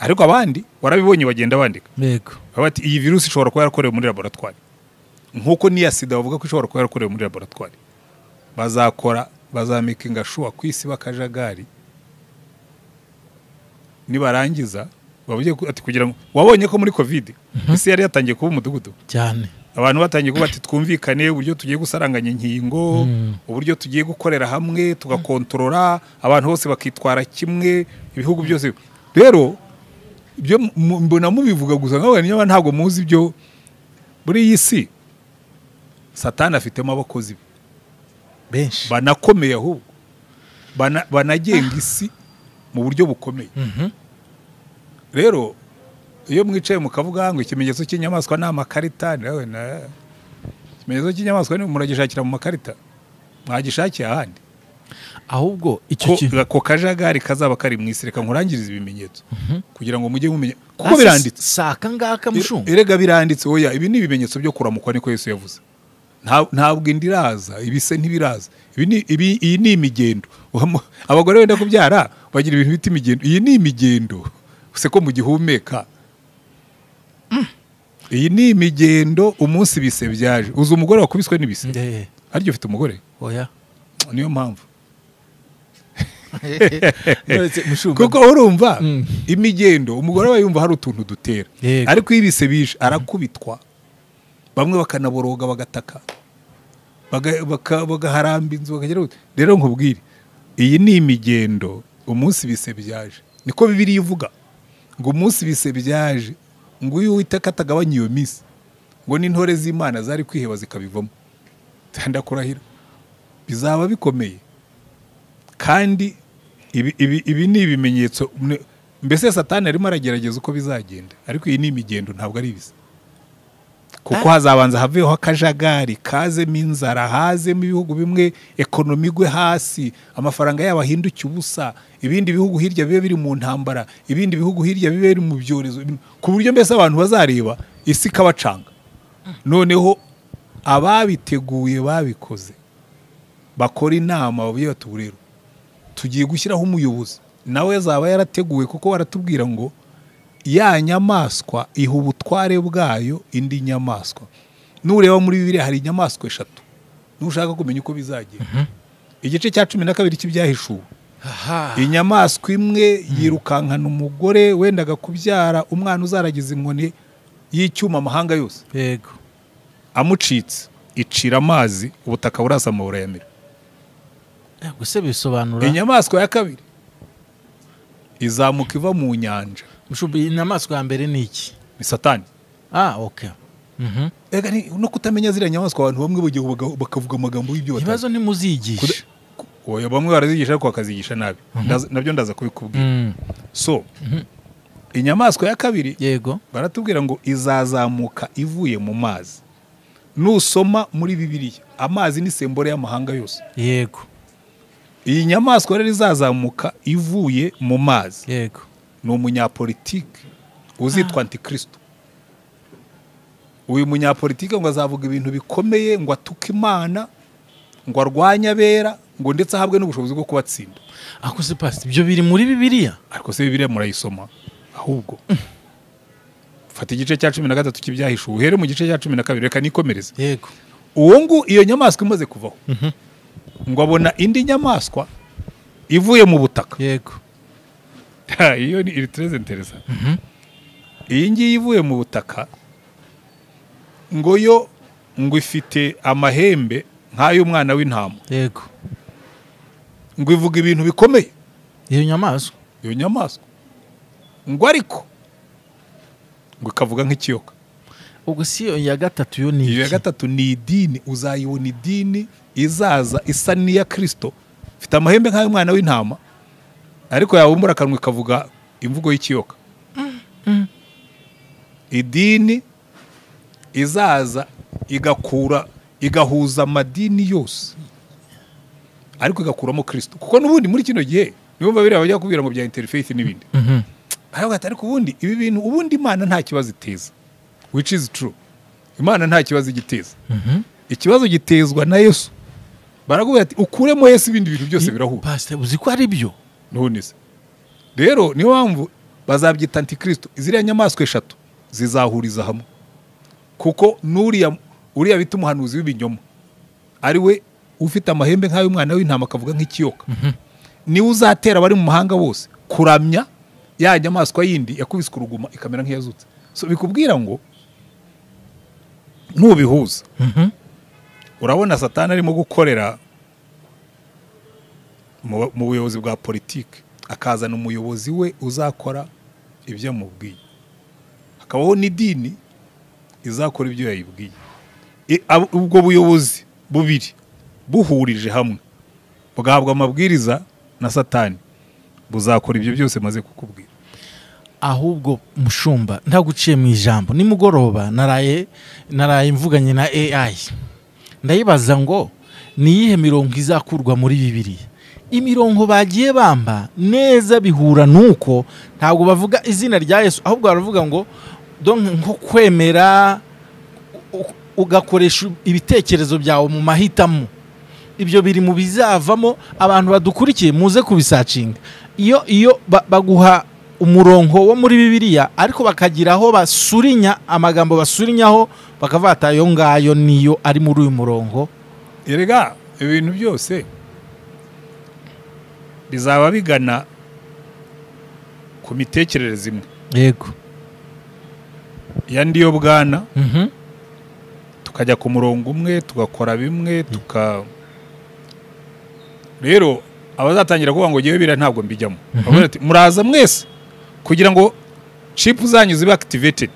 Ariko abandi warabibonye bagenda bandika. Yego. Bati iyi virusi ishobora kuba yarakorewe muri laboratoire. Nkuko niya sida bavuga ko ishobora kuba yarakorewe muri laboratoire. Bazakora, bazamakinga sure ku isi bakajagari. Nibarangiza bavuye ati kugira ngo wabonye ko muri COVID isi yari yatangiye kuba umudugudu cyane. Abantu batangiye kuba ati twumvikane uburyo tugiye gusaranganya inkingo, uburyo tugiye gukorera hamwe tugakontorora, abantu bose bakitwara kimwe, ibihugu byose. Rero ibyo mbona mubivuga gusa nkawe niba ntabwo muzi ibyo. Muri iyi si Satani afitemo abakozi benshi banakomeye, ahubwo banagenga isi mu buryo bukomeye. Rero iyo mwicaye mukavuga ngo ikimenyetso cy'inyamaswa ni amakarita, ikimenyetso cy'inyamaswa ni muragishakira mu makarita, mwagishakiye ahandi. Ahubwo icyo ko kajagari kazaba kari mu isi. Reka nkurangirize ibimenyetso kugira ngo mujye mumenya, kuko biranditse. Saka ngaka mushumba. Erega biranditse. Oya, ibi ni ibimenyetso byo kuramukwa, niko Yesu yavuze. Ntabwo indi iraza, ibise ntibiraza. Iyi ni imigendo. Abagore wenda kubyara bagira ibintu bita imigendo. Iyi ni imigendo. Se ko mu gihumeka. Iyi ni imigendo umunsi bise byaje. Uzi umugore wakubiswe n'ibise? Haryo ufite umugore? Oya. Niyo mpamvu. Kuko urumva imigendo umugore aba yumva hari utuntu dutera. Ariko iyo ibise bije arakubitwa. Bamwe bakanaboroga bagataka. Bagaharamba inzu bakagera. Rero nkubwire, iyi ni imigendo umunsi bise byaje. Niko Bibiliya ivuga ngo umunsi bise byaje, ngo uyu Uwiteka atagabanya iyo minsi, ngo n'intore z'Imana zari kwiheba zikabivamo. Ndakurahira bizaba bikomeye. Kandi ibi ni ibimenyetso. Mbese Satani arimo aragerageza uko bizagenda, ariko iyi ni imigendo, ntabwo ari ibisa, kuko hazabanza haveho akajagari, kazemo inzara, hazemo ibihugu bimwe economy igwe hasi, amafaranga yabo ahinduke ubusa, ibindi bihugu hirya bibe biri mu ntambara, ibindi bihugu hirya bibe biri mu byorezo, ku buryo mbese abantu bazareba isi ikabacanga. Noneho ababiteguye babikoze bakora inama, babwiye bati ubu rero tugiye gushyiraho umuyobozi, nawe azaba yarateguwe, kuko baratubwira ngo ya nyamaswa iha ubutware bwayo indi nyamaswa. Nureba muri Bibiliya hari inyamaswa eshatu, nushaka kumenya uko bizagenda. Igice cya 12 cy'Ibyahishuwe, inyamaswa imwe yirukankana umugore wendaga kubyara umwana uzaragiza inkoni y'icyuma amahanga yose. Yego. Amucitse icira amazi, ubutaka burasama burayamira. Gusa bisobanura inyamaswa ya kabiri izamuka iva mu nyanja. Mushubi, inyamaswa ya mbere ni iki? Ni Satani. Okay. Ega no kutamenya ziriya nyamaswa, abantu bamwe bagiye bakavuga amagambo y'ibyo batazi. Ibibazo ntimuzigisha. Oya, bamwe barazigisha ariko bakazigisha nabi. Nabyo ndaza kubikubwira. So inyamaswa ya kabiri, yego, baratubwira ngo izazamuka ivuye mu mazi. Nusoma muri Bibiliya, amazi ni sembore y'amahanga yose. Yego. Iyi nyamaswa rero izazamuka ivuye mu mazi, yego, ni umunyapolitike uzitwa Antikristo. Uyu munyapolitike ngo azavuga ibintu bikomeye, ngo atuke Imana, ngo arwanye abera, ngo ndetse ahabwe n'ubushobozi bwo kubatsinda. Ako se pastor, ibyo biri muri Bibiliya? Ariko se Bibiliya murayisoma? Ahubwo fata igice cya 13 cy'Ibyahishuwe, uhere mu gice cya 12, reka nikomereze. Yego. Uwo ngo iyo nyamaswa imaze kuvaho, ngo abona indi nyamaswa ivuye mu butaka. Yego. Iyo ni très intéressant. Iyi ngiyi ivuye mu butaka, ngo yo ngo ifite amahembe nk'ay'umwana w'intama. Yego. Ngo ivuga ibintu bikomeye. Iyo nyamaswa. Iyo nyamaswa. Ngo ariko ngo ikavuga nk'ikiyoka. Ubwo si iyo ya gatatu yo ni iki? Iyo ya gatatu ni idini, uzayibona idini izaza isa n'iya Kristo, ifite amahembe nk'ay'umwana w'intama, ariko yabumbura akanwa ikavuga imvugo y'ikiyoka. Idini izaza igakura, igahuza amadini yose, ariko igakuramo Kristo. Kuko n'ubundi muri kino gihe nibo babiri bajya kubwira ngo bya interfaith n'ibindi. Ariko ubundi ibi bintu, ubundi Imana nta kibazo iteza, which is true. Imana nta kibazo igiteza. Ikibazo gitezwa na Yesu. Barakubwira ati ukuremo Yesu ibindi bintu byose birahura. Pastor, uzi ko ari byo? None se rero niyo mpamvu bazabyita Antikristo. Ziriya nyamaswa eshatu zizahuriza hamwe, kuko nuriya uriya bita umuhanuzi w'ibinyoma, ari we ufite amahembe nk'ay'umwana w'intama akavuga nk'ikiyoka, niwe uzatera abari mu mahanga bose kuramya ya nyamaswa yindi yakubiswe uruguma ikamera nk'iyazutse. So bikubwira ngo nubihuza, urabona Satani arimo gukorera mu buyobozi bwa politike, akazana umuyobozi we uzakora ibyo amubwiye, hakabaho n'idini izakora ibyo yayibwiye. Ubwo buyobozi bubiri buhurije hamwe bugahabwa amabwiriza na Satani, buzakora ibyo byose maze kukubwira. Ahubwo mushumba, ntaguciye mu ijambo, nimugoroba naraye mvuganye na AI, ndayibaza ngo ni iyihe mirongo izakurwa muri Bibiliya. Imirongo bagiye bamba neza bihura nuko ntabwo bavuga izina rya Yesu, ahubwo baravuga ngo donc nko kwemera ugakoresha ibitekerezo byawe mu mahitamo. Ibyo biri mu bizavamo. Abantu badukurikiye muze kubisacinga. Iyo baguha umurongo wo muri Bibiliya, ariko bakagiraho basurinya amagambo, basurinyaho bakavata ayo ngayo niyo ari muri uyu murongo. Erega ibintu byose bizaba bigana ku mitekerereze imwe. Yego. Ya ndiyo bwana, tukajya ku murongo umwe, tugakora bimwe, rero abazatangira kuvuga ngo ngewe bira ntabwo mbijyamo, bavuga ati muraza mwese kugira ngo chip zanyu zibe activated.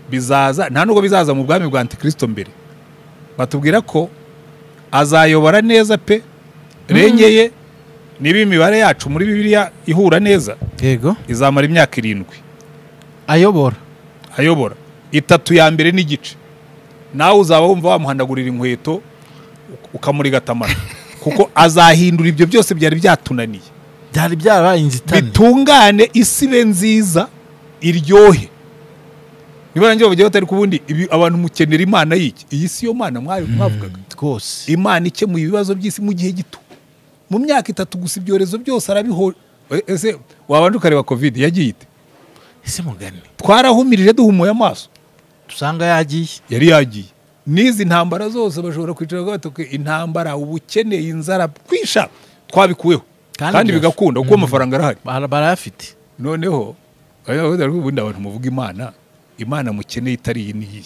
Bizaza, nta nubwo bizaza mu bwami bwa Antikristo mbere. Batubwira ko azayobora neza pe, rengeye Niba imibare yacu muri Bibiliya ihura neza, yego, izamara imyaka 7 ayobora 3 ya mbere n'igice. Nawe uzaba wumva wamuhandagurira inkweto ukamurigata amara, kuko azahindura ibyo byose byari byatunaniye, byari byarabaye inzitane, bitungane, isi be nziza iryohe. Niba nanjye bavuga batari kubundi abantu mukenera Imana yiki, iyi si yo Mana mwavugaga rwose. Imana ikemuye ibibazo by'isi mu gihe gito, mu myaka 3 gusa ibyorezo byose arabiho. Ese wabanje ukareba Covid yagiye ite? Ese mugani twarahumirije duhumuye amaso, tusanga yagiye, yari yagiye. N'izi ntambara zose bashobora kwicara batoke intambara, ubukene, inzara, kwisha twabikuweho kandi bigakunda kuko amafaranga arahari, barayafite. Noneho ubundi abantu muvuga Imana, Imana mukeneye itari iyi niyi.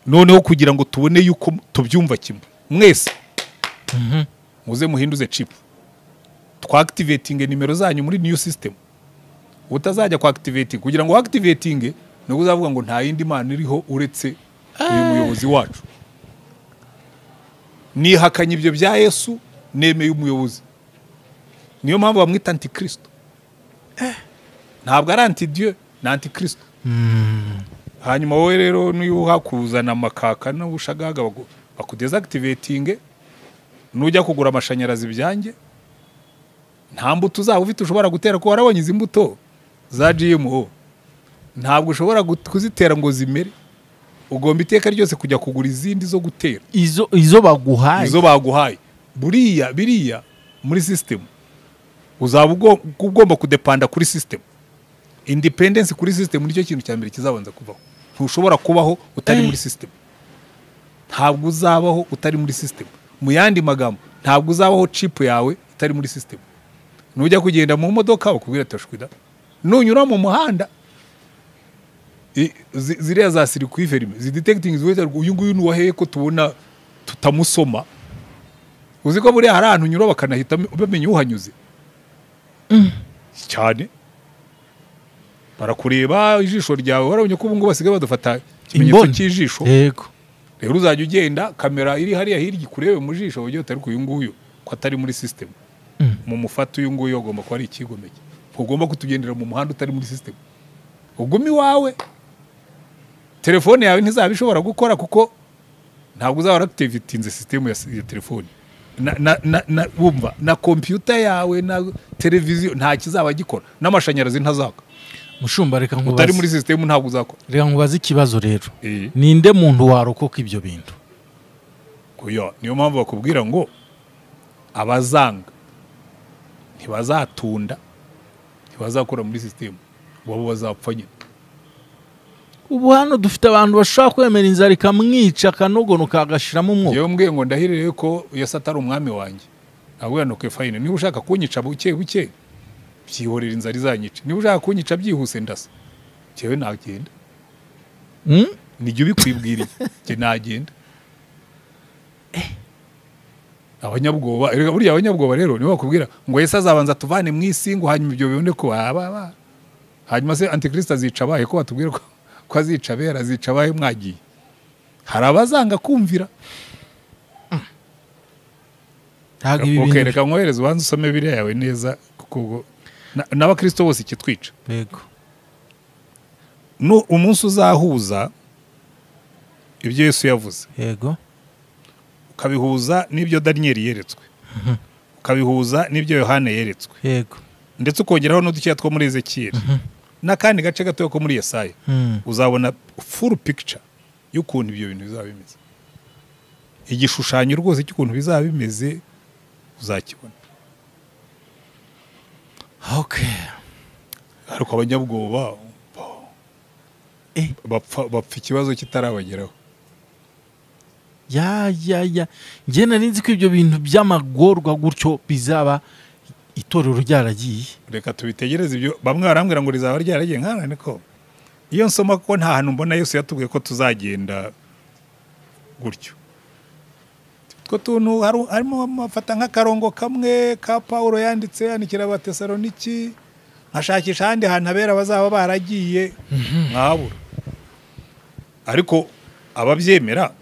Noneho kugira ngo tubone yuko tubyumva kimwe mwese, muze muhinduze chip, twa activating nimero zanyu muri new system. Utazajya kwa activating, kugira ngo activating nubwo uzavuga ngo nta yindi Mana iriho uretse uyu muyobozi wacu. Nihakanye ibyo bya Yesu, nemeye umuyobozi. Niyo mpamvu bamwita antikristo. Ntabwo ari anti-Dieu, ni antikristo. Hanyuma wowe rero niyo hakuzana amakaka n'ubushagaga bakudesactivating, nujya kugura amashanyarazi byanjye nta mbuto uzaba ufite ushobora gutera, ko warabonye izi mbuto za GMO ntabwo ushobora kuzitera ngo zimere. Ugomba iteka ryose kujya kugura izindi zo gutera, izo baguhaye, izo baguhaye. Buriya biriya muri system uzaba ugomba kudepanda kuri system. Independence kuri system nicyo kintu cya mbere kizabanza kuvaho. Ntushobora kubaho utari muri system. Ntabwo uzabaho utari muri system. Mu yandi magambo, ntabwo uzabaho chip yawe itari muri system. Nujya kugenda mu modoka bakubwira tashwida, nunyura mu muhanda ziriya za circuit fermé zi detecting ziweta uyu nguyu nuwahe ko tubona tutamusoma. Uzi ko buriya hari ahantu unyura bakanahita bamenya uhanyuze cyane, barakureba ijisho ryawe. Warabonye ko ubu ngubu basigaye badufata ikimenyetso cy'ijisho. Yego, rero uzajya ugenda kamera iri hariya hirya ikurebe mu jisho ugiye utari uyu nguyu ko atari muri system. Mu mufata uyu nguyu agomba kuba ari ikigomeke. Ugomba kutugendera mu muhanda utari muri system. Ugumi wawe telefone yawe ntizaba ishobora gukora kuko ntabwo uzaba activatinze system ya telefone na wumva na computer yawe na televiziyo nta kizaba gikora, n'amashanyarazi ntazaka. Mushumba, reka nkubaze, utari muri system ntabwo uzakora. Reka nkubaze ikibazo rero, ninde muntu warokoka ibyo bintu? Oya, niyo mpamvu bakubwira ngo abazanga ntibazatunda, ntibazakora muri system, wabo bazapfa nyine. Ubu hano dufite abantu bashobora kwemera inzara ikamwica akanogonoka agashiramo umwuka. Yewe mbwiye ngo ndahirire ko Yesu atari umwami wanjye, nabwo nuko fine. Niba ushaka kunyica buke buke byihorera inzara izanyica, niba ushaka kunyica byihuse ndasa, jewe nagenda. Nijye ubikwibwiriye, je nagenda. Abanyabwoba, buriya abanyabwoba rero nibo bakubwira ngo Yesu azabanza tuvane mu isi ngo hanyuma ibyo bibone ko aba hanyuma se antikristo azica abahe, ko batubwira ko azica abera, azica abahe mwagiye. Hari abazanga kumvira. Okay, reka nkohereze ubanze usome Bibiliya yawe neza, kuko n'abakristo bose ikitwica. Yego, no umunsi uzahuza ibyo Yesu yavuze, yego, ukabihuza n'ibyo Daniel yeretswe, ukabihuza n'ibyo Yohana yeretswe, yego, ndetse ukongeraho n'udukeya two muri Ezekiel n'akandi gace gato ko muri Yesaya, uzabona full picture y'ukuntu ibyo bintu bizaba bimeze. Igishushanyo rwose cy'ukuntu bizaba bimeze uzakibona. Okay. Ariko abanyabwoba bapfa ikibazo kitarabageraho. Ya njye nari nzi ko ibyo bintu by'amagorwa gutyo bizaba itorero ryaragiye. Reka tubitegereze ibyo bamwe barambwira ngo rizaba ryaragiye, nkana niko iyo nsoma ko nta hantu mbona Yesu yatubwiye ko tuzagenda gutyo. Two tuntu harimo amafata nk'akarongo kamwe ka Paulo yanditse yandikira Abatesaloniki, nkashakisha ahandi hantu abera bazaba baragiye nkabura. Ariko ababyemera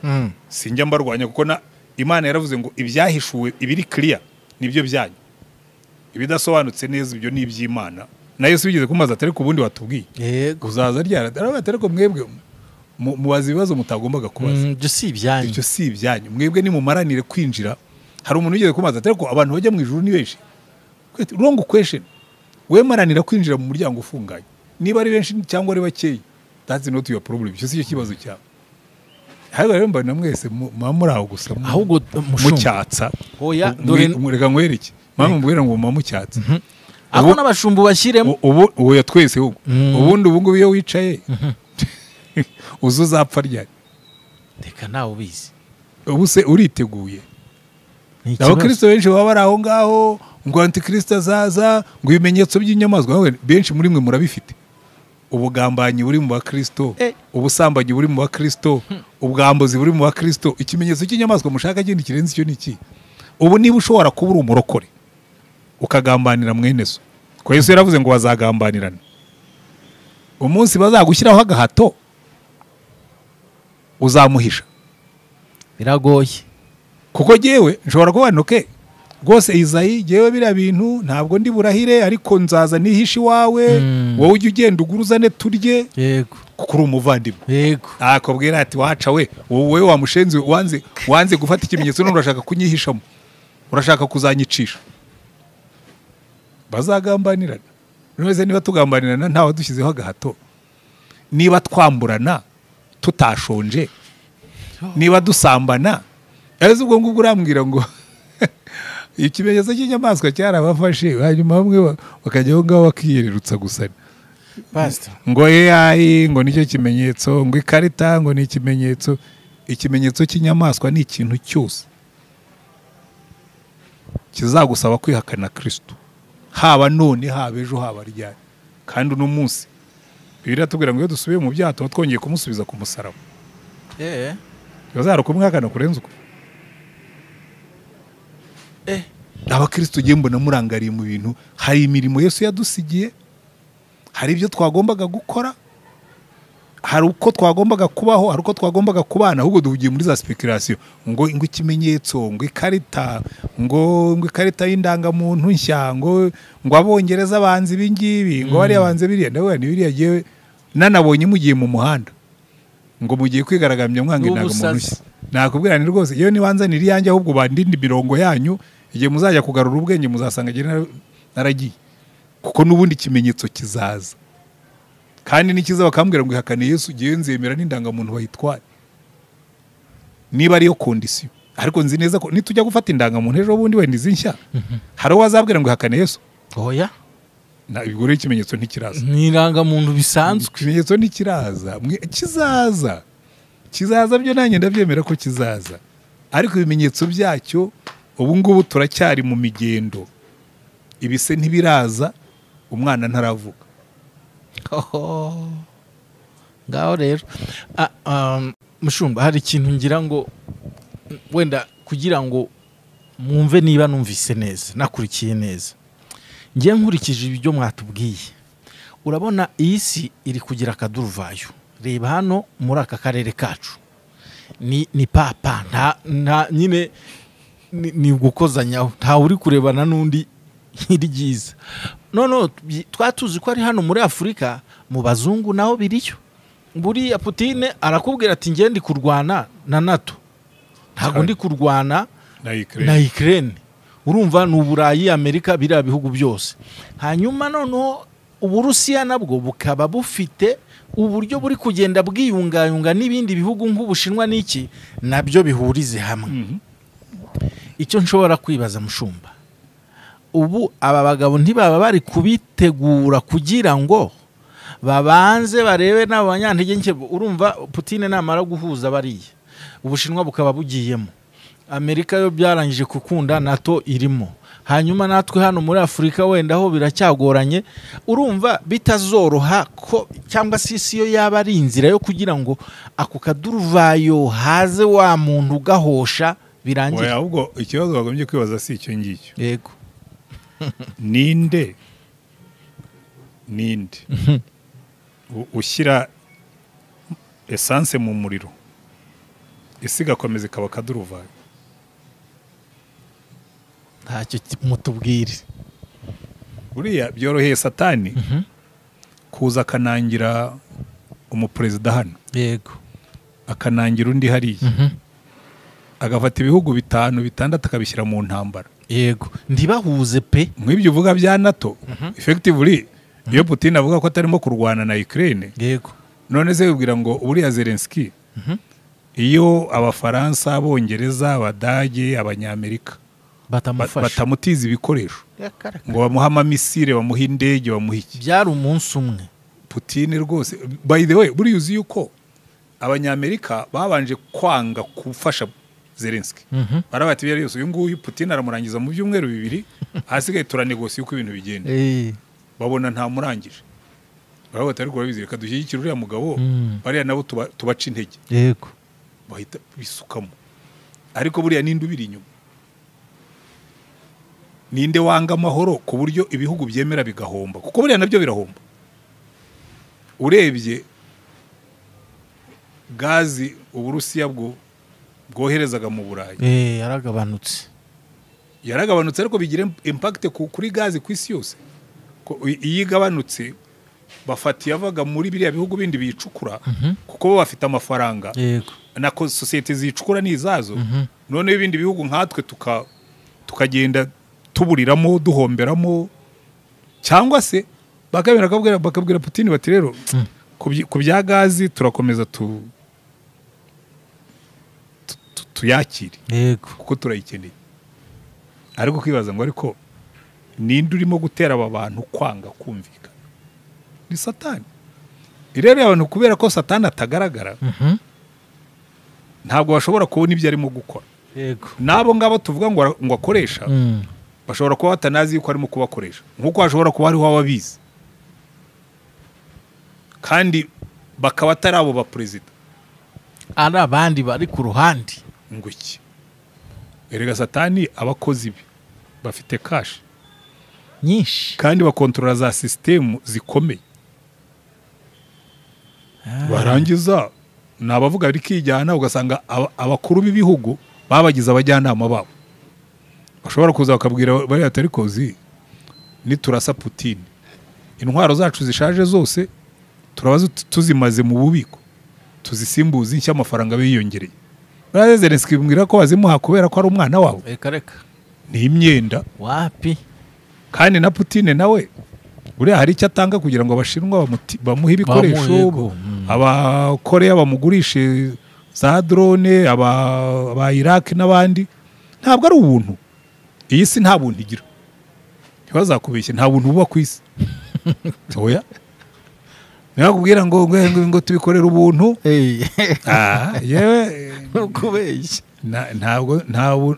sinjya mbarwanya, kuko na Imana yaravuze ngo ibyahishuwe ibiri clear nibyo byanyu. Ibidasobanutse neza ibyo ni iby'Imana. Na Yesu bigeze kumaza atari ku bundi watubwiye. Yego. Uzaza ryara atari ko mwebwe mubaza ibibazo mutagombaga kubaza. Ibyo si ibyanyu. Ibyo si ibyanyu. Mwebwe ni mumaranire kwinjira. Hari umuntu wigeze kumaza atari ko abantu bajya mu ijuru ni benshi. Wrong question. We maranira kwinjira mu muryango ufunganye. Niba ari benshi cyangwa ari bakeyi, that's not your problem. Icyo si cyo kibazo cyawe. Ahubwo rero mbona mwese muri aho gusa ahubwo mucyatsa. Oya dore reka nkwereke. Mama mbwira ngo mama mucyatsa. Aho n'abashumbu bashyiremo ubu oya twese ubu. Ubundi ubu ngubu iyo wicaye uzapfa ryari? Reka nawe ubizi. Ubu se uriteguye? Abakristo benshi baba bari aho ngaho ngo antikristo azaza, ngo ibimenyetso by'inyamaswa, benshi muri mwe murabifite. Ubugambanyi buri mu bakristo, ubusambanyi buri mu bakristo, ubwambuzi buri mu bakristo. Ikimenyetso cy'inyamaswa mushaka kindi kirenze icyo niki? Ubu niba ushobora kuba uri umurokore ukagambanira mwene so, ko Yesu yaravuze ngo bazagambanirana, umunsi bazagushyiraho agahato uzamuhisha. Biragoye. Kuko jewe nshobora kuba ntoke rwose Izayi, jewe biriya bintu ntabwo ndi burahire, ariko nzaza nihishe iwawe, wowe ujye ugenda uguruzane turye. Yego. Kuko uri umuvandimwe. Yego. Akubwira ati waca we, wowe wa mushenzi wanze gufata ikimenyetso none urashaka kunyihishamo, urashaka kuzanyicisha. Bazagambanirana. None niba tugambanirana ntawe dushyizeho agahato, niba twamburana tutashonje, niba dusambana, ese ubwo ngubwo urambwira ngo ikimenyetso cy'inyamaswa cyarabafashe, hanyuma bamwe bakajya aho ngaho bakiyererutsa gusa. Pastor, ngo AI ngo nicyo kimenyetso, ngo ikarita ngo ni ikimenyetso. Ikimenyetso cy'inyamaswa ni ikintu cyose kizagusaba kwihakana Kristo, haba none, haba ejo, haba ryari. Kandi uno munsi Bibiliya iratubwira ngo iyo dusubiye mu byaha tuba twongeye kumusubiza ku musaraba. Bazara kumwihakana kurenza uko. Abakristo ugiye mbona murangariye mu bintu. Hari imirimo Yesu yadusigiye, hari ibyo twagombaga gukora, hari uko twagombaga kubaho, hari uko twagombaga kubana. Ahubwo duhugiye muri za speculation ngo ikimenyetso, ngo ikarita, ngo ikarita y'indangamuntu nshya, ngo abongereza banze ibi ngibi, ngo bariya banze biriya. Ndavuga ni biriya jewe nanabonye mugiye mu muhanda ngo mugiye kwigaragambya mwanga indangamuntu nshya. Nakubwira ni rwose yewe nibanzanira iyanjye, ahubwo bandindi mirongo yanyu, igihe muzajya kugarura ubwenge muzasanga naragiye. Kuko n'ubundi ikimenyetso kizaza. Kandi nikiza bakambwira ngo ihakane Yesu, giye nzemera n'indangamuntu bayitware, niba ariyo condition. Ariko nzi neza ko nitujya gufata indangamuntu ejo bundi wenda izi nshya, hari uwazabwira ngo ihakane Yesu. Oya. Na ibwo ikimenyetso ntikiraza. Ni indangamuntu bisanzwe. Ikimenyetso ntikiraza. Kizaza. Kizaza byo nanjye ndabyemera ko kizaza. Ariko ibimenyetso byacyo ubu ngubu turacyari mu migendo. Ibise ntibiraza, umwana ntaravuka. Ngaho rero mushumba, hari ikintu ngira ngo wenda kugira ngo mwumve niba numvise neza, nakurikiye neza. Ngiye nkurikije ibyo mwatubwiye, urabona iyi si iri kugira akaduruvayo. Reba hano muri aka karere kacu ni papa nta nyine ni gukozanyaho, nta uri kurebana n'undi ryiza. No twatuzi ko ari hano muri Afurika, mu bazungu naho biriyo. Buriya Putin arakubwira ati ngiye ndi kurwana na NATO, ntago ndi kurwana na Ukraine. Urumva ni Uburayi, Amerika, biriya bihugu byose. Hanyuma noneho Uburusiya nabwo bukaba bufite uburyo buri kugenda bwiyungayunga n'ibindi bihugu nk'Ubushinwa n'iki, nabyo bihurize hamwe. Icyo nshobora kwibaza mushumba, ubu aba bagabo ntibaba bari kubitegura kugira ngo babanze barebe n'abanyantege nke. Urumva Putin namara guhuza bariya, Ubushinwa bukaba bugiyemo, Amerika yo byarangije kukunda, NATO irimo, hanyuma natwe hano muri Afurika wenda ho biracyagoranye. Urumva bitazoroha ko cyangwa se isi yo yaba ari inzira yo kugira ngo ako kaduruvayo haze wa muntu ugahosha birangire. Oya, ahubwo ikibazo bagombye kwibaza si icyo ngicyo. Yego. Ninde ushyira essence mu muriro isi igakomeza ikaba kaduruvayo? Ntacyo mutubwire. Buriya byoroheye Satani kuza akanangira umuperezida hano, yego, akanangira undi hariya, agafata ibihugu 5 6 akabishyira mu ntambara, yego, ntibahuze pe. Nk'ibyo uvuga bya NATO, effectively iyo Putin avuga ko atarimo kurwana na Ukraine, yego, none se wibwira ngo uriya Zelensky iyo Abafaransa, Abongereza, Abadage, Abanyamerika batamutiza ibikoresho ngo bamuhe amamisire, bamuhe indege, bamuhe iki, byari umunsi umwe. Putin rwose, by the way, buriya uzi yuko Abanyamerika babanje kwanga gufasha Zelensky, barabati byari yose uyu nguyu Putin aramurangiza mu byumweru 2, hasigaye turanegosiye uko ibintu bigenda. Babona nta murangije, barabati ariko barabizi reka dushyigikire uriya mugabo, bariya nabo tubaca intege, yego, bahita bisukamo. Ariko buriya ninde ubiri inyuma? Ninde wanga amahoro ku buryo ibihugu byemera bigahomba? Kuko buriya nabyo birahomba. Urebye gazi Uburusiya bwoherezaga mu Burayi, yaragabanutse, yaragabanutse, ariko bigira impact kuri gazi ku isi yose. Iyo igabanutse bafatiye avaga muri biriya bihugu bindi biyicukura, kuko bo bafite amafaranga, na sosiyete zicukura ni izazo. None ibindi bihugu nkatwe tukagenda tuburiramo, duhomberamo, cyangwa se bakabwira Putin bati rero ku bya gazi turakomeza tuyakire, yego, kuko turayikeneye. Ariko kwibaza ngo ariko ninde urimo gutera aba bantu kwanga kumvikana? Ni Satani. Rero abantu kubera ko Satani atagaragara, ntabwo bashobora kubona ibyo arimo gukora. Yego, nabo ngabo tuvuga ngo akoresha, bashobora kuba batanazi yuko arimo kubakoresha, nkuko hashobora kuba hariho ababizi kandi bakaba atari abo ba perezida, ari abandi bari ku ruhande. Ngo iki? Erega Satani abakozi be bafite cash nyinshi kandi bakontorora za system zikomeye. Barangiza nabavuga bikijyana, ugasanga abakuru b'ibihugu babagize abajyanama babo, bashobora kuza bakabwira bari atari kozi niturasa Putin, intwaro zacu zishaje zose turabaza tuzimaze mu bubiko, tuzisimbuza inshya, amafaranga biyongereye. Baraze Zelensky bimwira ko bazimuha kubera ko ari umwana wabo. Reka reka, ni imyenda wapi. Kandi na Putin nawe buriya hari icyo atanga kugira ngo Abashinwa bamuhe ibikoresho, Abakoreya bamugurishe za drone, aba Iraq n'abandi. Ntabwo ari ubuntu. Iyi si nta buntu igira, ntibazakubeshye, nta buntu buba ku isi. Oya, nakubwira ngo ngo tubikorera ubuntu, yewe ukubeshya. Ntabwo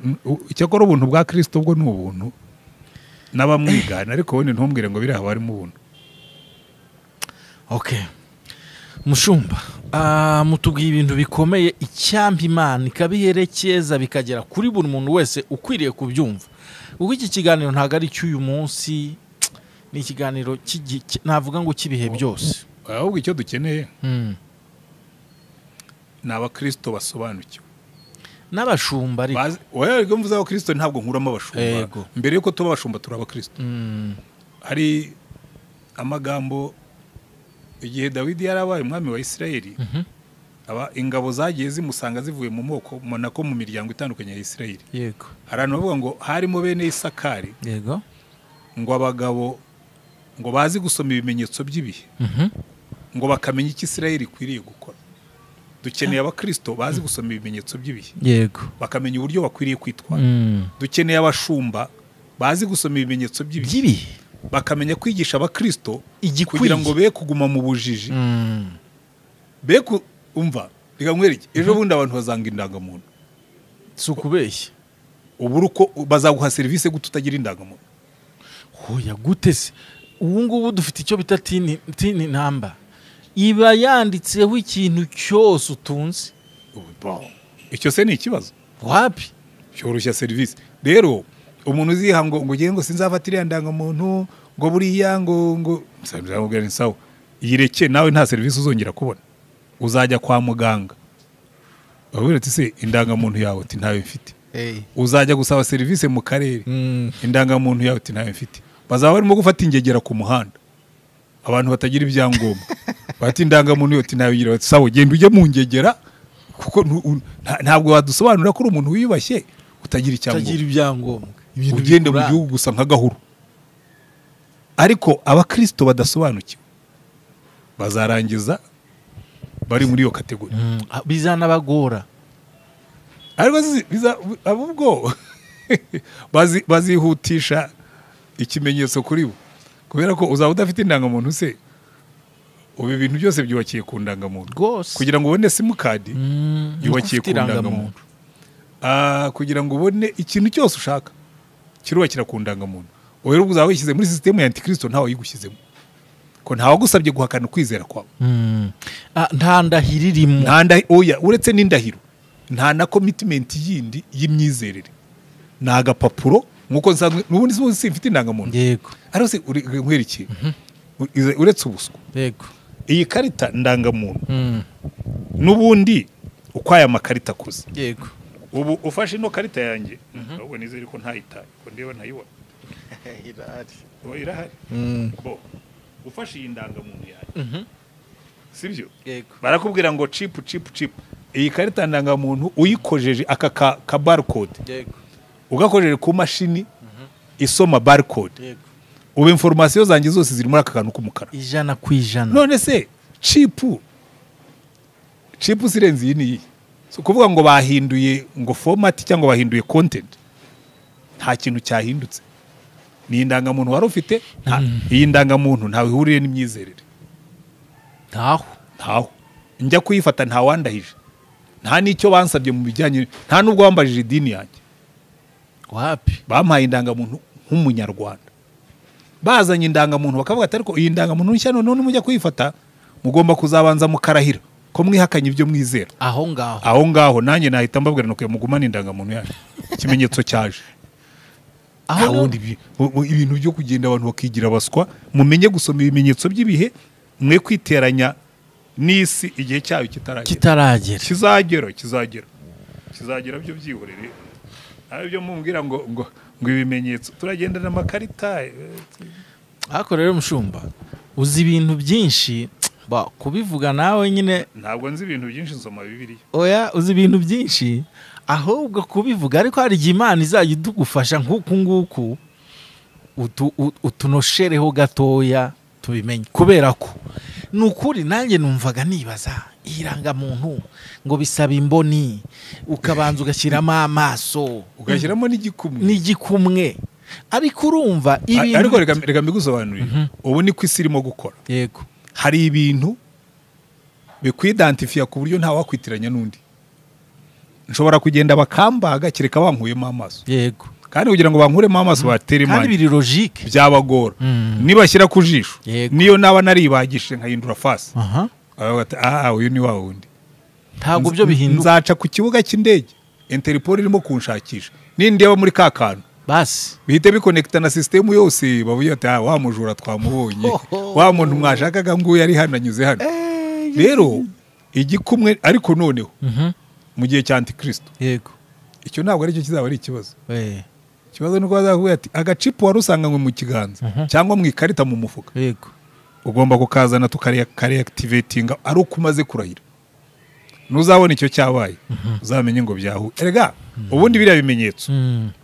icyakora ubuntu bwa Kristo bwo ni ubuntu n'abamwigana, ariko wowe ntumbwire ngo biriya haba harimo ubuntu. Okay, mushumba, mutubwiye ibintu bikomeye, icyampa Imana ikabiherekeza bikagera kuri buri muntu wese ukwiriye kubyumva. Kuko iki kiganiro ntabwo ari cy'uyu munsi, ni ikiganiro navuga ngo cy'ibihe byose. Ahubwo icyo dukeneye ni abakristo basobanukiwe n'abashumba. Ariko oya, rero mvuze abakristo ntabwo nkuramo abashumba. Mbere yuko tuba abashumba turi abakristo. Hari amagambo igihe Dawidi yarabaye umwami wa Isirayeli, aba ingabo zagiye zimusanga zivuye mu moko nako mu miryango itandukanye ya Isirayeli. Yego, hari abantu bavuga ngo harimo bene Isakari, yego, ngo abagabo ngo bazi gusoma ibimenyetso by'ibihe, ngo bakamenya icyo Isirayeli ikwiriye gukora. Dukeneye abakristo bazi gusoma ibimenyetso by'ibihe, yego, bakamenya uburyo bakwiriye kwitwara. Dukeneye abashumba bazi gusoma ibimenyetso by'ibihe, bakamenya kwigisha abakristo kugira ngo be kuguma mu bujiji, be umva reka nkwereke, ejo bundi abantu bazanga indangamuntu. Si ukubeshya, ubu uko bazaguha serivisi gute utagira indangamuntu? Hoya gute se? Ubu ngubu dufite icyo bita TIN number, iba yanditseho ikintu cyose utunze. Icyo se ni ikibazo? Wapi, cyoroshya serivisi. Rero umuntu uziha ngo ngo ngo sinzafata iriya ndangamuntu, ngo buriya ngo nzamubwira ni sawa, yireke nawe nta serivisi uzongera kubona. Uzajya kwa muganga babwira ati se indangamuntu yawe, ati ntayo mfite. Uzajya gusaba serivisi mu karere, indangamuntu yawe, ati ntayo mfite. Bazaba barimo gufata ingegera ku muhanda, abantu batagira ibyangombwa, bati indangamuntu yoti nayo, bati sawa genda ujye mu ngegera, kuko ntabwo wadusobanurira ko uri umuntu wiyubashye utagira icyangombwa, ugenda mu gihugu gusa nk'agahuru. Ariko abakristo badasobanukiwe bazarangiza bari muri iyo kategori, bizanabagora. Ariko ahubwo bazihutisha ikimenyetso kuri bo, kubera ko uzaba udafite indangamuntu se, ubu ibintu byose byubakiye ku ndangamuntu rwose. Kugira ngo ubone simukadi yubakiye ku ndangamuntu, kugira ngo ubone ikintu cyose ushaka kirubakira ku ndangamuntu. Wowe rero uzaba wishyize muri sisitemu ya antikristo, ntawe uyigushyizemo, ko ntawe agusabye guhakana ukwizera kwawe. Nta ndahiro irimo, oya, uretse n'indahiro nta na commitment yindi y'imyizerere, ni agapapuro nkuko nsanzwe n'ubundi simfite indangamuntu. Yego. Ariko se nkwereke uretse ubuswa, yego, iyi karita ndangamuntu n'ubundi uko aya makarita akoze, yego, ubu ufashe ino karita yanjye, ahubwo nizere ko ntayitaye, ko ndeba ntayibona, irahari. Bo ufashe iyi ndangamuntu yanjye, sibyo? Yego. Barakubwira ngo chip chip chip. Iyi karita ndangamuntu uyikojeje aka ka barcode, yego, ugakojeje ku mashini isoma barcode, yego, ubu information zanjye zose ziri muri aka kantu k'umukara 100%. None se chip sirenze iyi niyi, so kuvuga ngo bahinduye ngo format cyangwa bahinduye content, nta kintu cyahindutse. Ni indangamuntu wari ufite, iyi ndangamuntu ntawe ihuriye n'imyizerere, ntaho njya kuyifata, nta wandahije, nta n'icyo bansabye mu bijyanye, nta n'ubwo bambajije idini yanjye. Wapi, bampaye indangamuntu nk'umunyarwanda. Bazanye indangamuntu bakavuga ati ariko iyi ndangamuntu nshya none mujya kuyifata mugomba kuzabanza mukarahira ko mwihakanye ibyo mwizera. Aho ngaho, aho ngaho nanjye nahita mbabwira nuko mugumane indangamuntu yanyu, ikimenyetso cyaje. Aho ibintu byo kugenda abantu bakigira abaswa, mumenye gusoma ibimenyetso by'ibihe, mwe kwiteranya n'isi igihe cyayo kitaragera. Kizagera byo byihorere. Ari byo mumbwira ngo ngo ngo ibimenyetso turagenda n'amakarita. Ariko rero mushumba, uzi ibintu byinshi, ba kubivuga nawe nyine. Ntabwo nzi ibintu byinshi, nsoma Bibiliya. Oya, uzi ibintu byinshi ahubwo kubivuga, ariko hari igihe Imana izajya idugufasha nk'uku nguku utunoshereho gatoya tubimenye. Kubera ko ni ukuri nanjye numvaga nibaza irangamuntu ngo bisaba imboni, ukabanza ugashyiramo amaso, ugashyiramo n'igikumwe, ariko urumva ibintu. Ariko reka mbigusobanurire, ubu ni ku isi irimo gukora. Yego, hari ibintu bikwidantifiya ku buryo nta wakwitiranya n'undi. Nshobora kugenda bakambaga kereka bankuyemo amaso. Yego. Kandi kugira ngo bankuremo amaso batere imani, kandi biri logique, byabagora. Nibashyira ku jisho, niyo naba naribagishije nkahindura face, uyu ni wa wundi, ntabwo byo bihinduka. Nzaca ku kibuga cy'indege Interpol irimo kunshakisha, nindeba muri ka kantu basi bihite bikonekta na system yose, bavuye ati wa mujura twamubonye, wa muntu mwashakaga nguyu ari hano anyuze hano. Rero igikumwe, ariko noneho mu gihe cya antikristo, yego, icyo ntabwo aricyo kizaba ari ikibazo. Ikibazo nuko bazavuga ati agacipu wari usanganywe mu kiganza cyangwa mu ikarita mu mufuka, yego, ugomba kukazana tukareactivatinga ari uko umaze kurahira. Nuzabona icyo cyabaye uzamenye ngo byahu. Erega ubundi biriya bimenyetso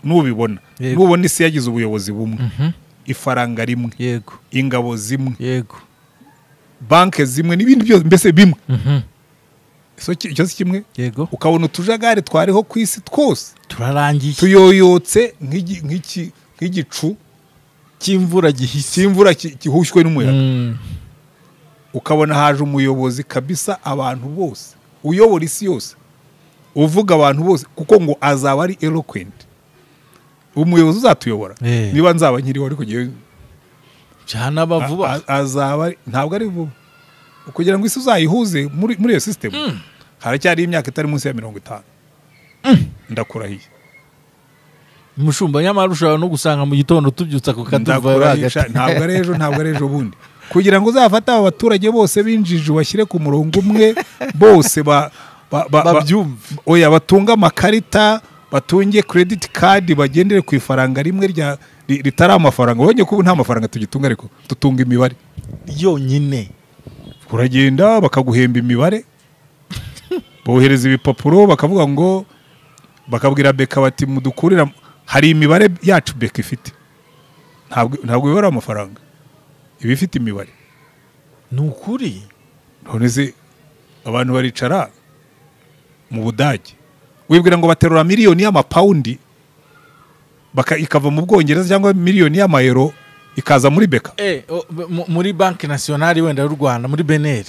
nubibona, nubona isi yagize ubuyobozi bumwe, ifaranga rimwe, yego, ingabo zimwe, yego, banke zimwe n'ibindi byose mbese bimwe, icyo si kimwe, yego, ukabona utujagari twariho ku isi twose turarangiye, tuyoyotse nk'igicu cy'imvura gihise, cy'imvura gihushywe n'umuyaga. Ukabona haje umuyobozi kabisa abantu bose, uyobora isi yose, uvuga abantu bose, kuko ngo azaba ari eloquent. Umuyobozi uzatuyobora niba nzaba nkiriho, ariko giye cyanaba vuba, azaba ntabwo ari vuba. Kugira ngo isi uzayihuze muri iyo system, haracyari imyaka itari munsi ya 50. Ndakurahiye mushumba, nyamara ushobora no gusanga mu gitondo tubyutsa ku kaduva hagati. Ntabwo ari ejo, ntabwo ari ejo bundi. Kugira ngo uzafate aba baturage bose binjije ubashyire ku murongo umwe, bose babyumve, oya, batunga amakarita, batunge credit card, bagendere ku ifaranga rimwe ritari amafaranga. Wonye ko ubu nta mafaranga tugitunga, ariko tutunga imibare yonyine. Uragenda bakaguhemba imibare, bohereza ibipapuro bakavuga ngo, bakabwira BK bati mudukurira, hari imibare yacu BK ifite. Ntabwo ibara amafaranga, iba ifite imibare. Ni ukuri. None se abantu baricara mu Budage wibwira ngo baterura miliyoni y'amapawundi ikava mu Bwongereza cyangwa miliyoni y'amayero ikaza muri BK? Muri Banki Nationale wenda y'u Rwanda, muri BNR.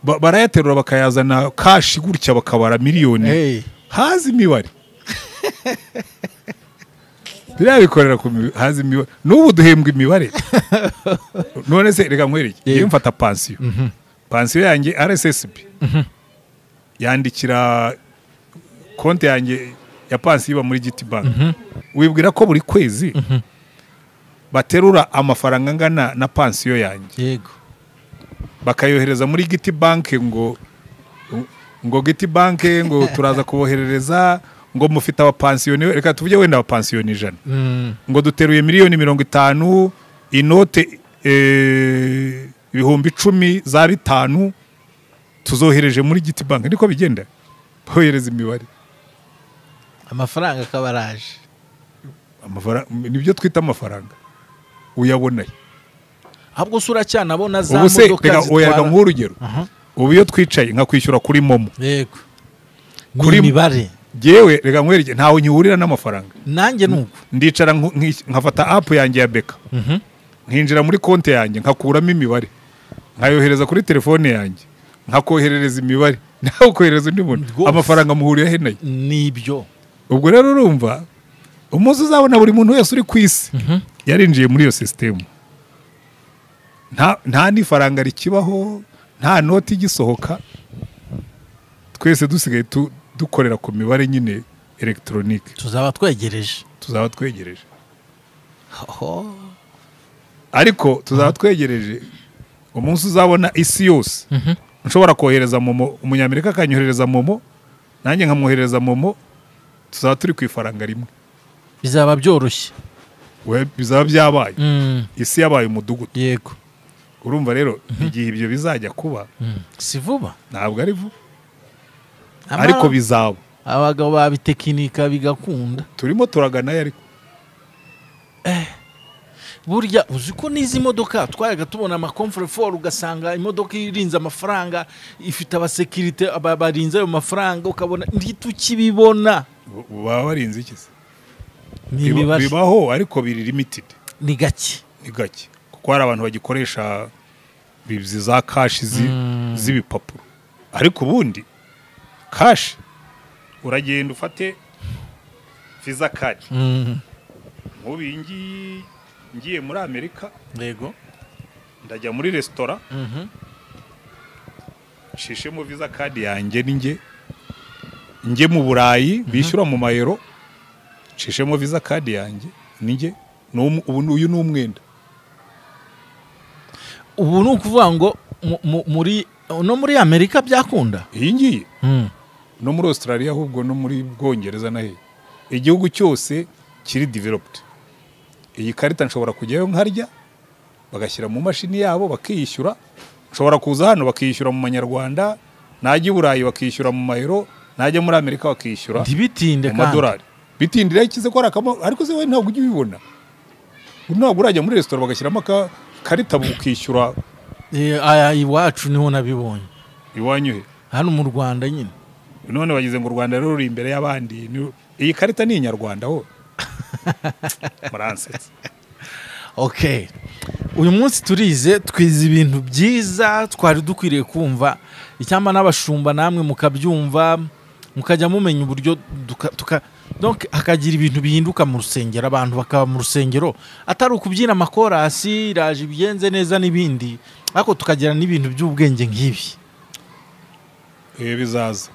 Barayaterura bakayazana kashi gutya, bakabara miliyoni. Hazi imibare. Biriya bikorera ku hazi imibare. N'ubu duhembwa imibare. None se reka nkwereke, iyo mfata pansiyo. Pansiyo yanjye RSSB yandikira konti yanjye ya pansiyo iba muri GT Bank. Wibwira ko buri kwezi baterura amafaranga angana na pansiyo yanjye. Yego. Bakayohereza muri GT Bank ngo GT Bank ngo turaza kuboherereza ngo mufite abapansiyoni, reka tuvuge wenda abapansiyoni 100. Ngo duteruye miliyoni 50 inote 10,000 za 5 tuzohereje muri GT Bank. Niko bigenda, bohereza imibare, amafaranga akabaraje. Amafaranga nibyo twita amafaranga, uyabonaye. Ahubwo sura cyane abona za modoka zitwara. Ubu nk'urugero, ubu iyo twicaye nkakwishyura kuri Momo. Yego. Kuri imibare. Jewe reka nkwereke, ntawe nyihurira n'amafaranga. Nanjye nuko ndicara nkafata app yanjye ya BK, nkinjira muri konti yanjye nkakuramo imibare, nkayohereza kuri telefone yanjye, nkakoherereza imibare, nawe ukohereza undi muntu, amafaranga muhurira he nayo? Nibyo. Ubwo rero urumva umunsi uzabona buri muntu wese uri ku isi yarinjiye muri iyo system, nta n'ifaranga rikibaho, nta noti igisohoka, twese dusigaye dukorera ku mibare nyine electronique. Tuzaba twegereje. Tuzaba twegereje. Ariko tuzaba twegereje umunsi uzabona isi yose nshobora kohereza Momo, umunyamerika akanyoherereza Momo, nanjye nkamwoherereza Momo, tuzaba turi ku ifaranga rimwe. Bizaba byoroshye. We bizaba byabaye. Isi yabaye umudugudu. Yego. Urumva rero igihe ibyo bizajya kuba si vuba. Ntabwo ari vuba. Ariko bizaba. Abagabo babitekinika bigakunda. Turimo turagana ariko. Burya uzi ko n'izi modoka twaraga tubona ama comfort for, ugasanga imodoka irinze amafaranga, ifite abasekirite barinze ayo mafaranga, ukabona ntitukibibona. Baba barinze iki se? Bibaho ariko biri limited. Ni gake. Ni gake. Kuko hari abantu bagikoresha bizi za cash z'ibipapuro. Ariko ubundi cash uragenda ufate visa card. Nkubi ngiye muri Amerika. Yego. Ndajya muri restaurant. Nshishemo visa card yanjye ninjye njye mu Burayi bishyura mu mayero, nshishemo visa card yanjye ninjye. Ubu uyu ni umwenda. Ubu ni ukuvuga ngo muri no muri Amerika byakunda. Iyi ngiye no muri Australia, ahubwo no muri Bwongereza na he. Igihugu cyose kiri developed. Iyi karita nshobora kujyayo nkarya bagashyira mu mashini yabo bakiyishyura. Nshobora kuza hano bakiyishyura mu manyarwanda, najya i Burayi bakiyishyura mu mayero, najya muri Amerika bakiyishyura ntibitinde mu madolari. Bitindira ikize ko arakamo, ariko se we ntabwo ujya ubibona. Ntabwo urajya muri restaurant bagashyiramo karita bukishyura. Aya iwacu niho nabibonye. Iwanyu he? Hano mu Rwanda nyine. None bagize ngo u Rwanda ruri imbere y'abandi. Iyi karita ni inyarwanda ho. Muransetsa. Okay. Uyu munsi turize, twize ibintu byiza twari dukwiriye kumva, icyamba n'abashumba namwe mukabyumva, mukajya mumenya uburyo donc hakagira ibintu bihinduka mu rusengero, abantu bakaba mu rusengero atari ukubyina amakorasi iraje ibigenze neza n'ibindi, ariko tukagira n'ibintu by'ubwenge nk'ibi. Bizaza.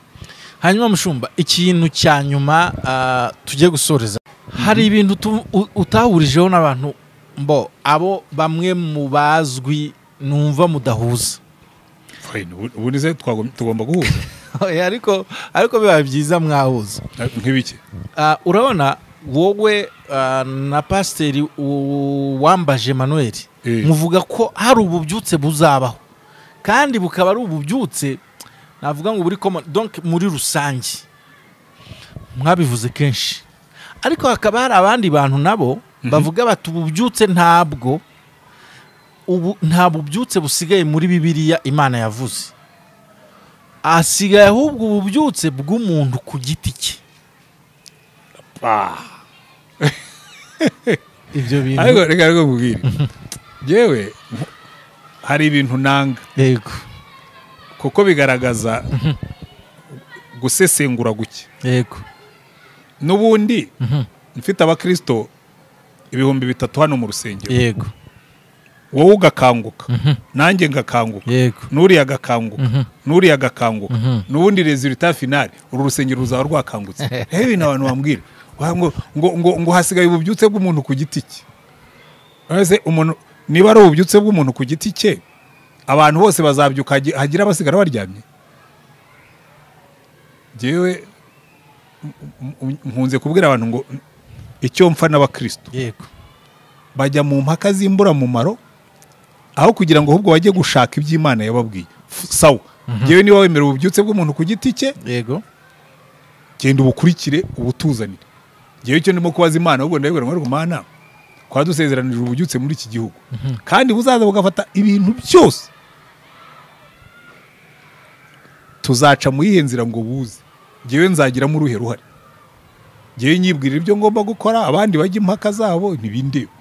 Hanyuma mushumba, ikintu cya nyuma tugiye gusoreza, hari ibintu utahurijeho n'abantu mbo abo bamwe mu bazwi numva mudahuza. Fine, ubu nize tugomba guhuza. Ariko biba byiza mwahuza. Nk'ibiki? Urabona Wowe na Pasiteri Wambaje Emmanuel muvuga ko hari ububyutse buzabaho, kandi bukaba ari ububyutse navuga ngo buri common, donc muri rusange mwabivuze kenshi. Ariko hakaba hari abandi bantu nabo bavuga bati ububyutse ntabwo, ubu nta bubyutse busigaye muri Bibiliya Imana yavuze, asigaye ahubwo ububyutse bw'umuntu ku giti cye. Ibyo bintu ariko reka reka nkubwire, yewe hari ibintu nanga. Yego. Kuko bigaragaza gusesengura guke. Yego. N'ubundi mfite abakristo 3000 hano mu rusengero. Yego. Wowe ugakanguka, nanjye ngakanguka, Yego. nuriya agakanguka, nuriya agakanguka, n'ubundi resultat final uru rusengero ruzaba rwakangutse. Rero ibintu abantu bambwira ngo ngo ngo ngo hasigaye ububyutse bw'umuntu ku giti cye. Ese umuntu niba ari ububyutse bw'umuntu ku giti cye, abantu bose bazabyuka hagira abasigara baryamye? Jewe nkunze kubwira abantu ngo icyo mpfa n'abakristo. Yego. Bajya mu mpaka z'imbura mumaro aho kugira ngo ahubwo bajye gushaka iby'Imana yababwiye. Sawa. Jewe niba wemera ububyutse bw'umuntu ku giti cye, yego, genda ubukurikire ubutuzanire. Jewe icyo ndimo kubaza Imana ahubwo ndabibwira ngo Mana kwadusezeranije ububyutse muri iki gihugu, kandi buzaza bugafata ibintu byose, tuzaca mu yihe nzira ngo buze? Jewe nzagiramo uruhe ruhare? Jewe nyibwirira ibyo ngomba gukora, abandi bajya impaka zabo ntibindeba.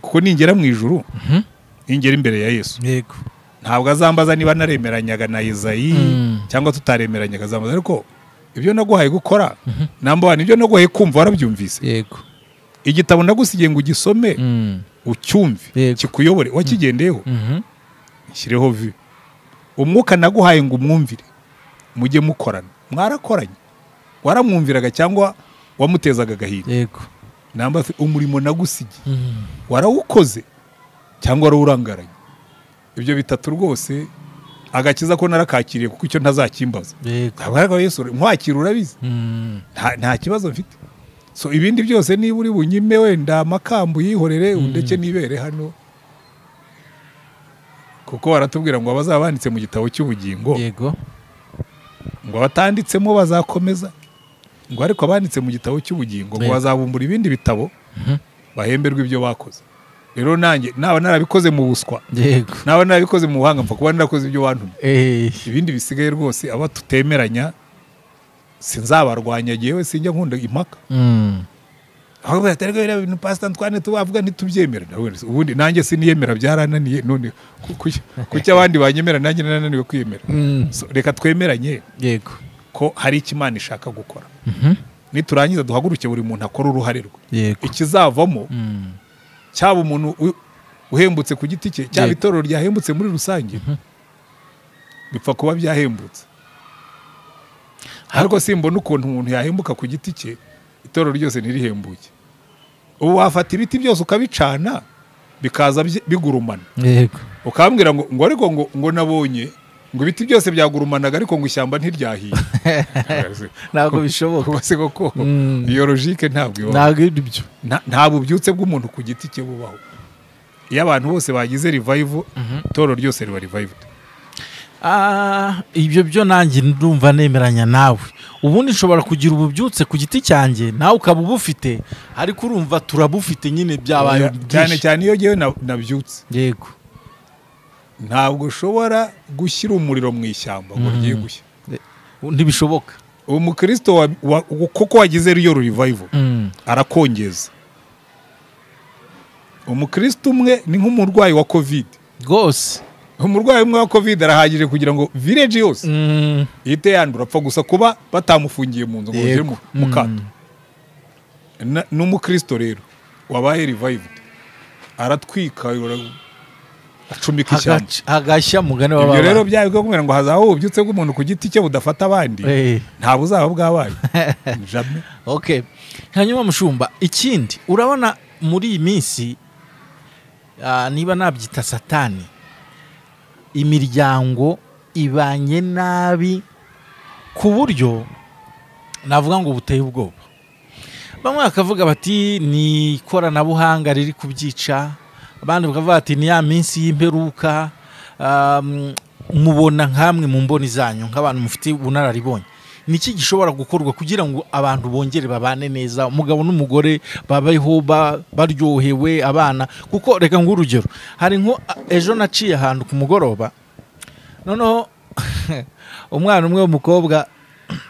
Kuko ningera mu ijuru, ningera imbere ya Yesu, yego, ntabwo azambaza niba naremeranyaga na Izayi cyangwa tutaremeranyaga, azambaza ariko ibyo naguhaye gukora, namba ibyo naguhaye kumva warabyumvise. Yego. Igitabo nagusigiye ngo ugisome, ucyumve, kikuyobore, wakigendeyeho, nshyireho vi. Umwuka naguhaye ngo umwumvire, mujye mukorana. Mwarakoranye, waramwumviraga cyangwa wamutezaga agahinda? Yego. Namba umurimo nagusigiye warawukoze cyangwa warawurangaranye? Ibyo bitatu rwose agakiza ko narakakiriye, kuko icyo ntazakimbaza. Ntabwo Yesu nkwakira urabizi, nta kibazo mfite. So ibindi byose niba uri bunyime wenda amakambu yihorere undeke nibere hano, kuko baratubwira ngo abazaba banditse mu gitabo cy'ubugingo, yego, ngo abatanditsemo bazakomeza, ngo ariko abanditse mu gitabo cy'ubugingo ngo bazabumbura ibindi bitabo bahemberwe ibyo bakoze. Rero nanjye naba narabikoze mu buswa, yego, naba narabikoze mu buhanga, mpfa kuba narakoze ibyo bantumye. Ibindi bisigaye rwose aba tutemeranya sinzabarwanya, jewe sinjya nkunda impaka. Aho baterega biriya bintu Pastor Antoine tubavuga ntitubyemera. Ubundi nanjye siniyemera byarananiye, none kuki abandi banyemera nanjye narananiwe kwiyemera? So, reka twemeranye, yego, ko hari icyo Imana ishaka gukora. Niturangiza duhaguruke buri muntu akora uruhare rwe. Ikizavamo cyaba umuntu uhembutse ku giti cye, cyaba itorero ryahembutse muri rusange, bipfa kuba byahembutse. Ariko simbona ukuntu umuntu yahembuka ku giti cye itorero ryose ntirihembuke. Ubu wafata ibiti byose ukabicana bikaza bigurumana. Yego. Ukambwira ngo ngo ariko ngo ngo nabonye ngo ibiti byose byagurumanaga ariko ngo ishyamba ntiryahiye. Ntabwo bishoboka. Ubwo se koko iyo logique ntabwo ibaho. Ntabwo ibyo. Nta bubyutse bw'umuntu ku giti cye bubaho. Iyo abantu bose bagize revival, itorero ryose riba revived. Ibyo byo nanjye ndumva nemeranya nawe. Ubundi nshobora kugira ububyutse ku giti cyanjye, nawe ukaba ubufite, ariko urumva turabufite nyine byabaye cyane cyane iyo ngewe nabyutse. Yego. Ntabwo ushobora gushyira umuriro mu ishyamba ngo rigiye gushya. Ntibishoboka. Umukristo kuko wagize riyo revival arakongeza. Umukristo umwe ni nk'umurwayi wa COVID. Rwose. Umurwayi umwe wa COVID arahagije kugira ngo village yose ihite yandura, apfa gusa kuba batamufungiye mu nzu ngo bagere mu kato. N'umukristo rero wabaye revived aratwika, acumika ishyamba agashya mugane w'ababa. Ibyo rero byaye kumera ngo hazaho ububyutse bw'umuntu ku giti cye budafata abandi, nta buzaba bwabaye. Jamais. Okay. Hanyuma mushumba, ikindi urabona muri iyi minsi niba nabyita satani, imiryango ibanye nabi ku buryo navuga ngo buteye ubwoba. Bamwe bakavuga bati ni ikoranabuhanga riri kubyica, abandi bakavuga bati ni ya minsi y'imperuka. Mubona nkamwe mu mboni zanyu nk'abantu mufite ubunararibonye, niki gishobora gukorwa kugira ngo abantu bongere babane neza, umugabo n'umugore babeho baryohewe, abana? Kuko reka nguhe urugero, hari nko ejo naciye ahantu ku mugoroba, noneho umwana umwe w'umukobwa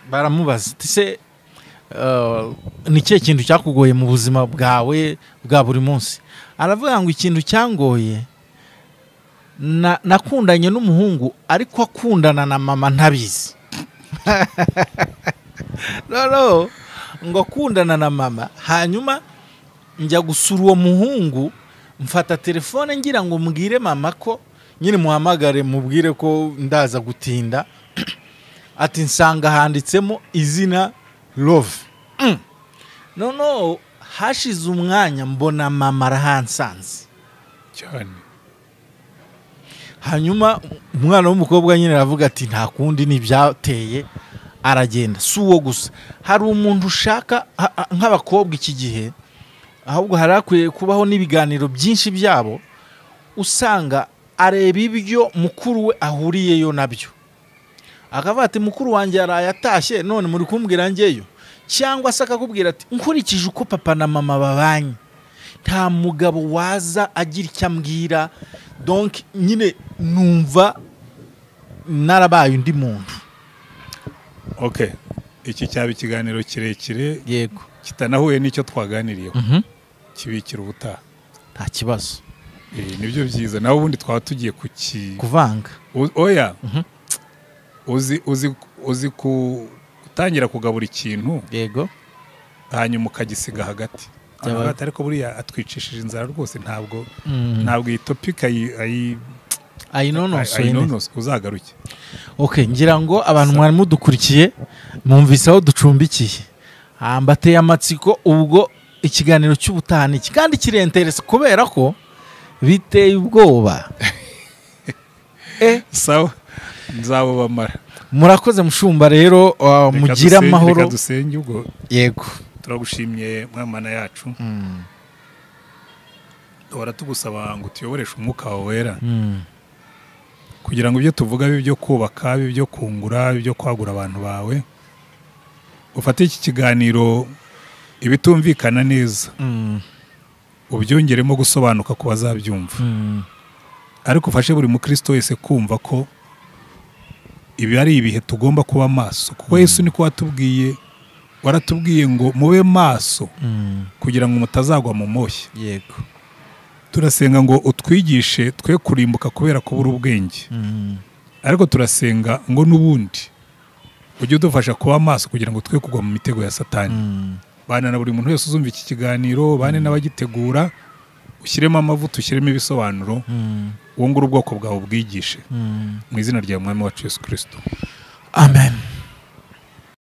baramubaza ati se ni ikihe kintu cyakugoye mu buzima bwawe bwa buri munsi? Aravuga ngo ikintu cyangoye, nakundanye n'umuhungu ariko akundana na mama ntabizi. Noneho ngo akundana na mama, hanyuma njya gusura uwo muhungu, mfata telefone ngira ngo mbwire mama ko nyine muhamagare mubwire ko ndaza gutinda, ati nsanga handitsemo izina Love. Noneho hashize umwanya mbona mama arahansanze cyane. Hanyuma umwana w'umukobwa nyine aravuga ati nta kundi ntibyateye, aragenda. Si uwo gusa, hari umuntu ushaka nk'abakobwa iki gihe, ahubwo hari hakwiye kubaho n'ibiganiro byinshi byabo, usanga areba ibyo mukuru we ahuriyeyo nabyo, akavuga ati mukuru wanjye yaraye atashye none muri kumbwira njyeyo, cyangwa se akakubwira ati nkurikije uko papa na mama babanye nta mugabo waza agira icyo ambwira, donc nyine numva narabaye undi muntu. Okay, iki cyaba ikiganiro kirekire, yego, kitanahuye n'icyo twaganiriyeho, kibikira ubutaha, nta kibazo. Nibyo byiza, naho ubundi twaba tugiye kuvanga. Oya, uzi gutangira kugabura ikintu, yego, hanyuma ukagisiga hagati. Ariko buriya atwicishije inzara rwose, ntabwo iyi topic ayinonosoye, uzagaruke. Okay, ngira ngo abantu mwari mudukurikiye mwumvise aho ducumbikiye, mbateye amatsiko. Ubwo ikiganiro cy'ubutaha ni iki, kandi kirenterese kubera ko biteye ubwoba. Sawa, nzabobamara. Murakoze mushumba rero, mugire amahoro. Reka dusenge ubwo. Yego, turagushimye Mwana yacu, duhora tugusaba ngo utuyoboreshe umwuka wawe wera, kugira ngo ibyo tuvuga bibe ibyo kubaka, bibe ibyo kungura, bibe ibyo kwagura abantu bawe. Ufate iki kiganiro ibitumvikana neza ubyongeremo gusobanuka ku bazabyumva, ariko ufashe buri mukristo wese kumva ko ibi ari ibihe tugomba kuba maso, kuko Yesu niko watubwiye, waratubwiye ngo mube maso kugira ngo mutazagwa mu moshya. Yego, turasenga ngo utwigishe twe kurimbuka kubera kubura ubwenge, ariko turasenga ngo n'ubundi ujye udufasha kuba maso kugira ngo twe kugwa mu mitego ya Satani. Bana na buri muntu wese uzumva iki kiganiro, bane n'abagitegura, ushyiremo amavuta, ushyiremo ibisobanuro, wungure ubwoko bwawe ubwigishe, mu izina rya Mwami wacu Yesu Kristo. Amen.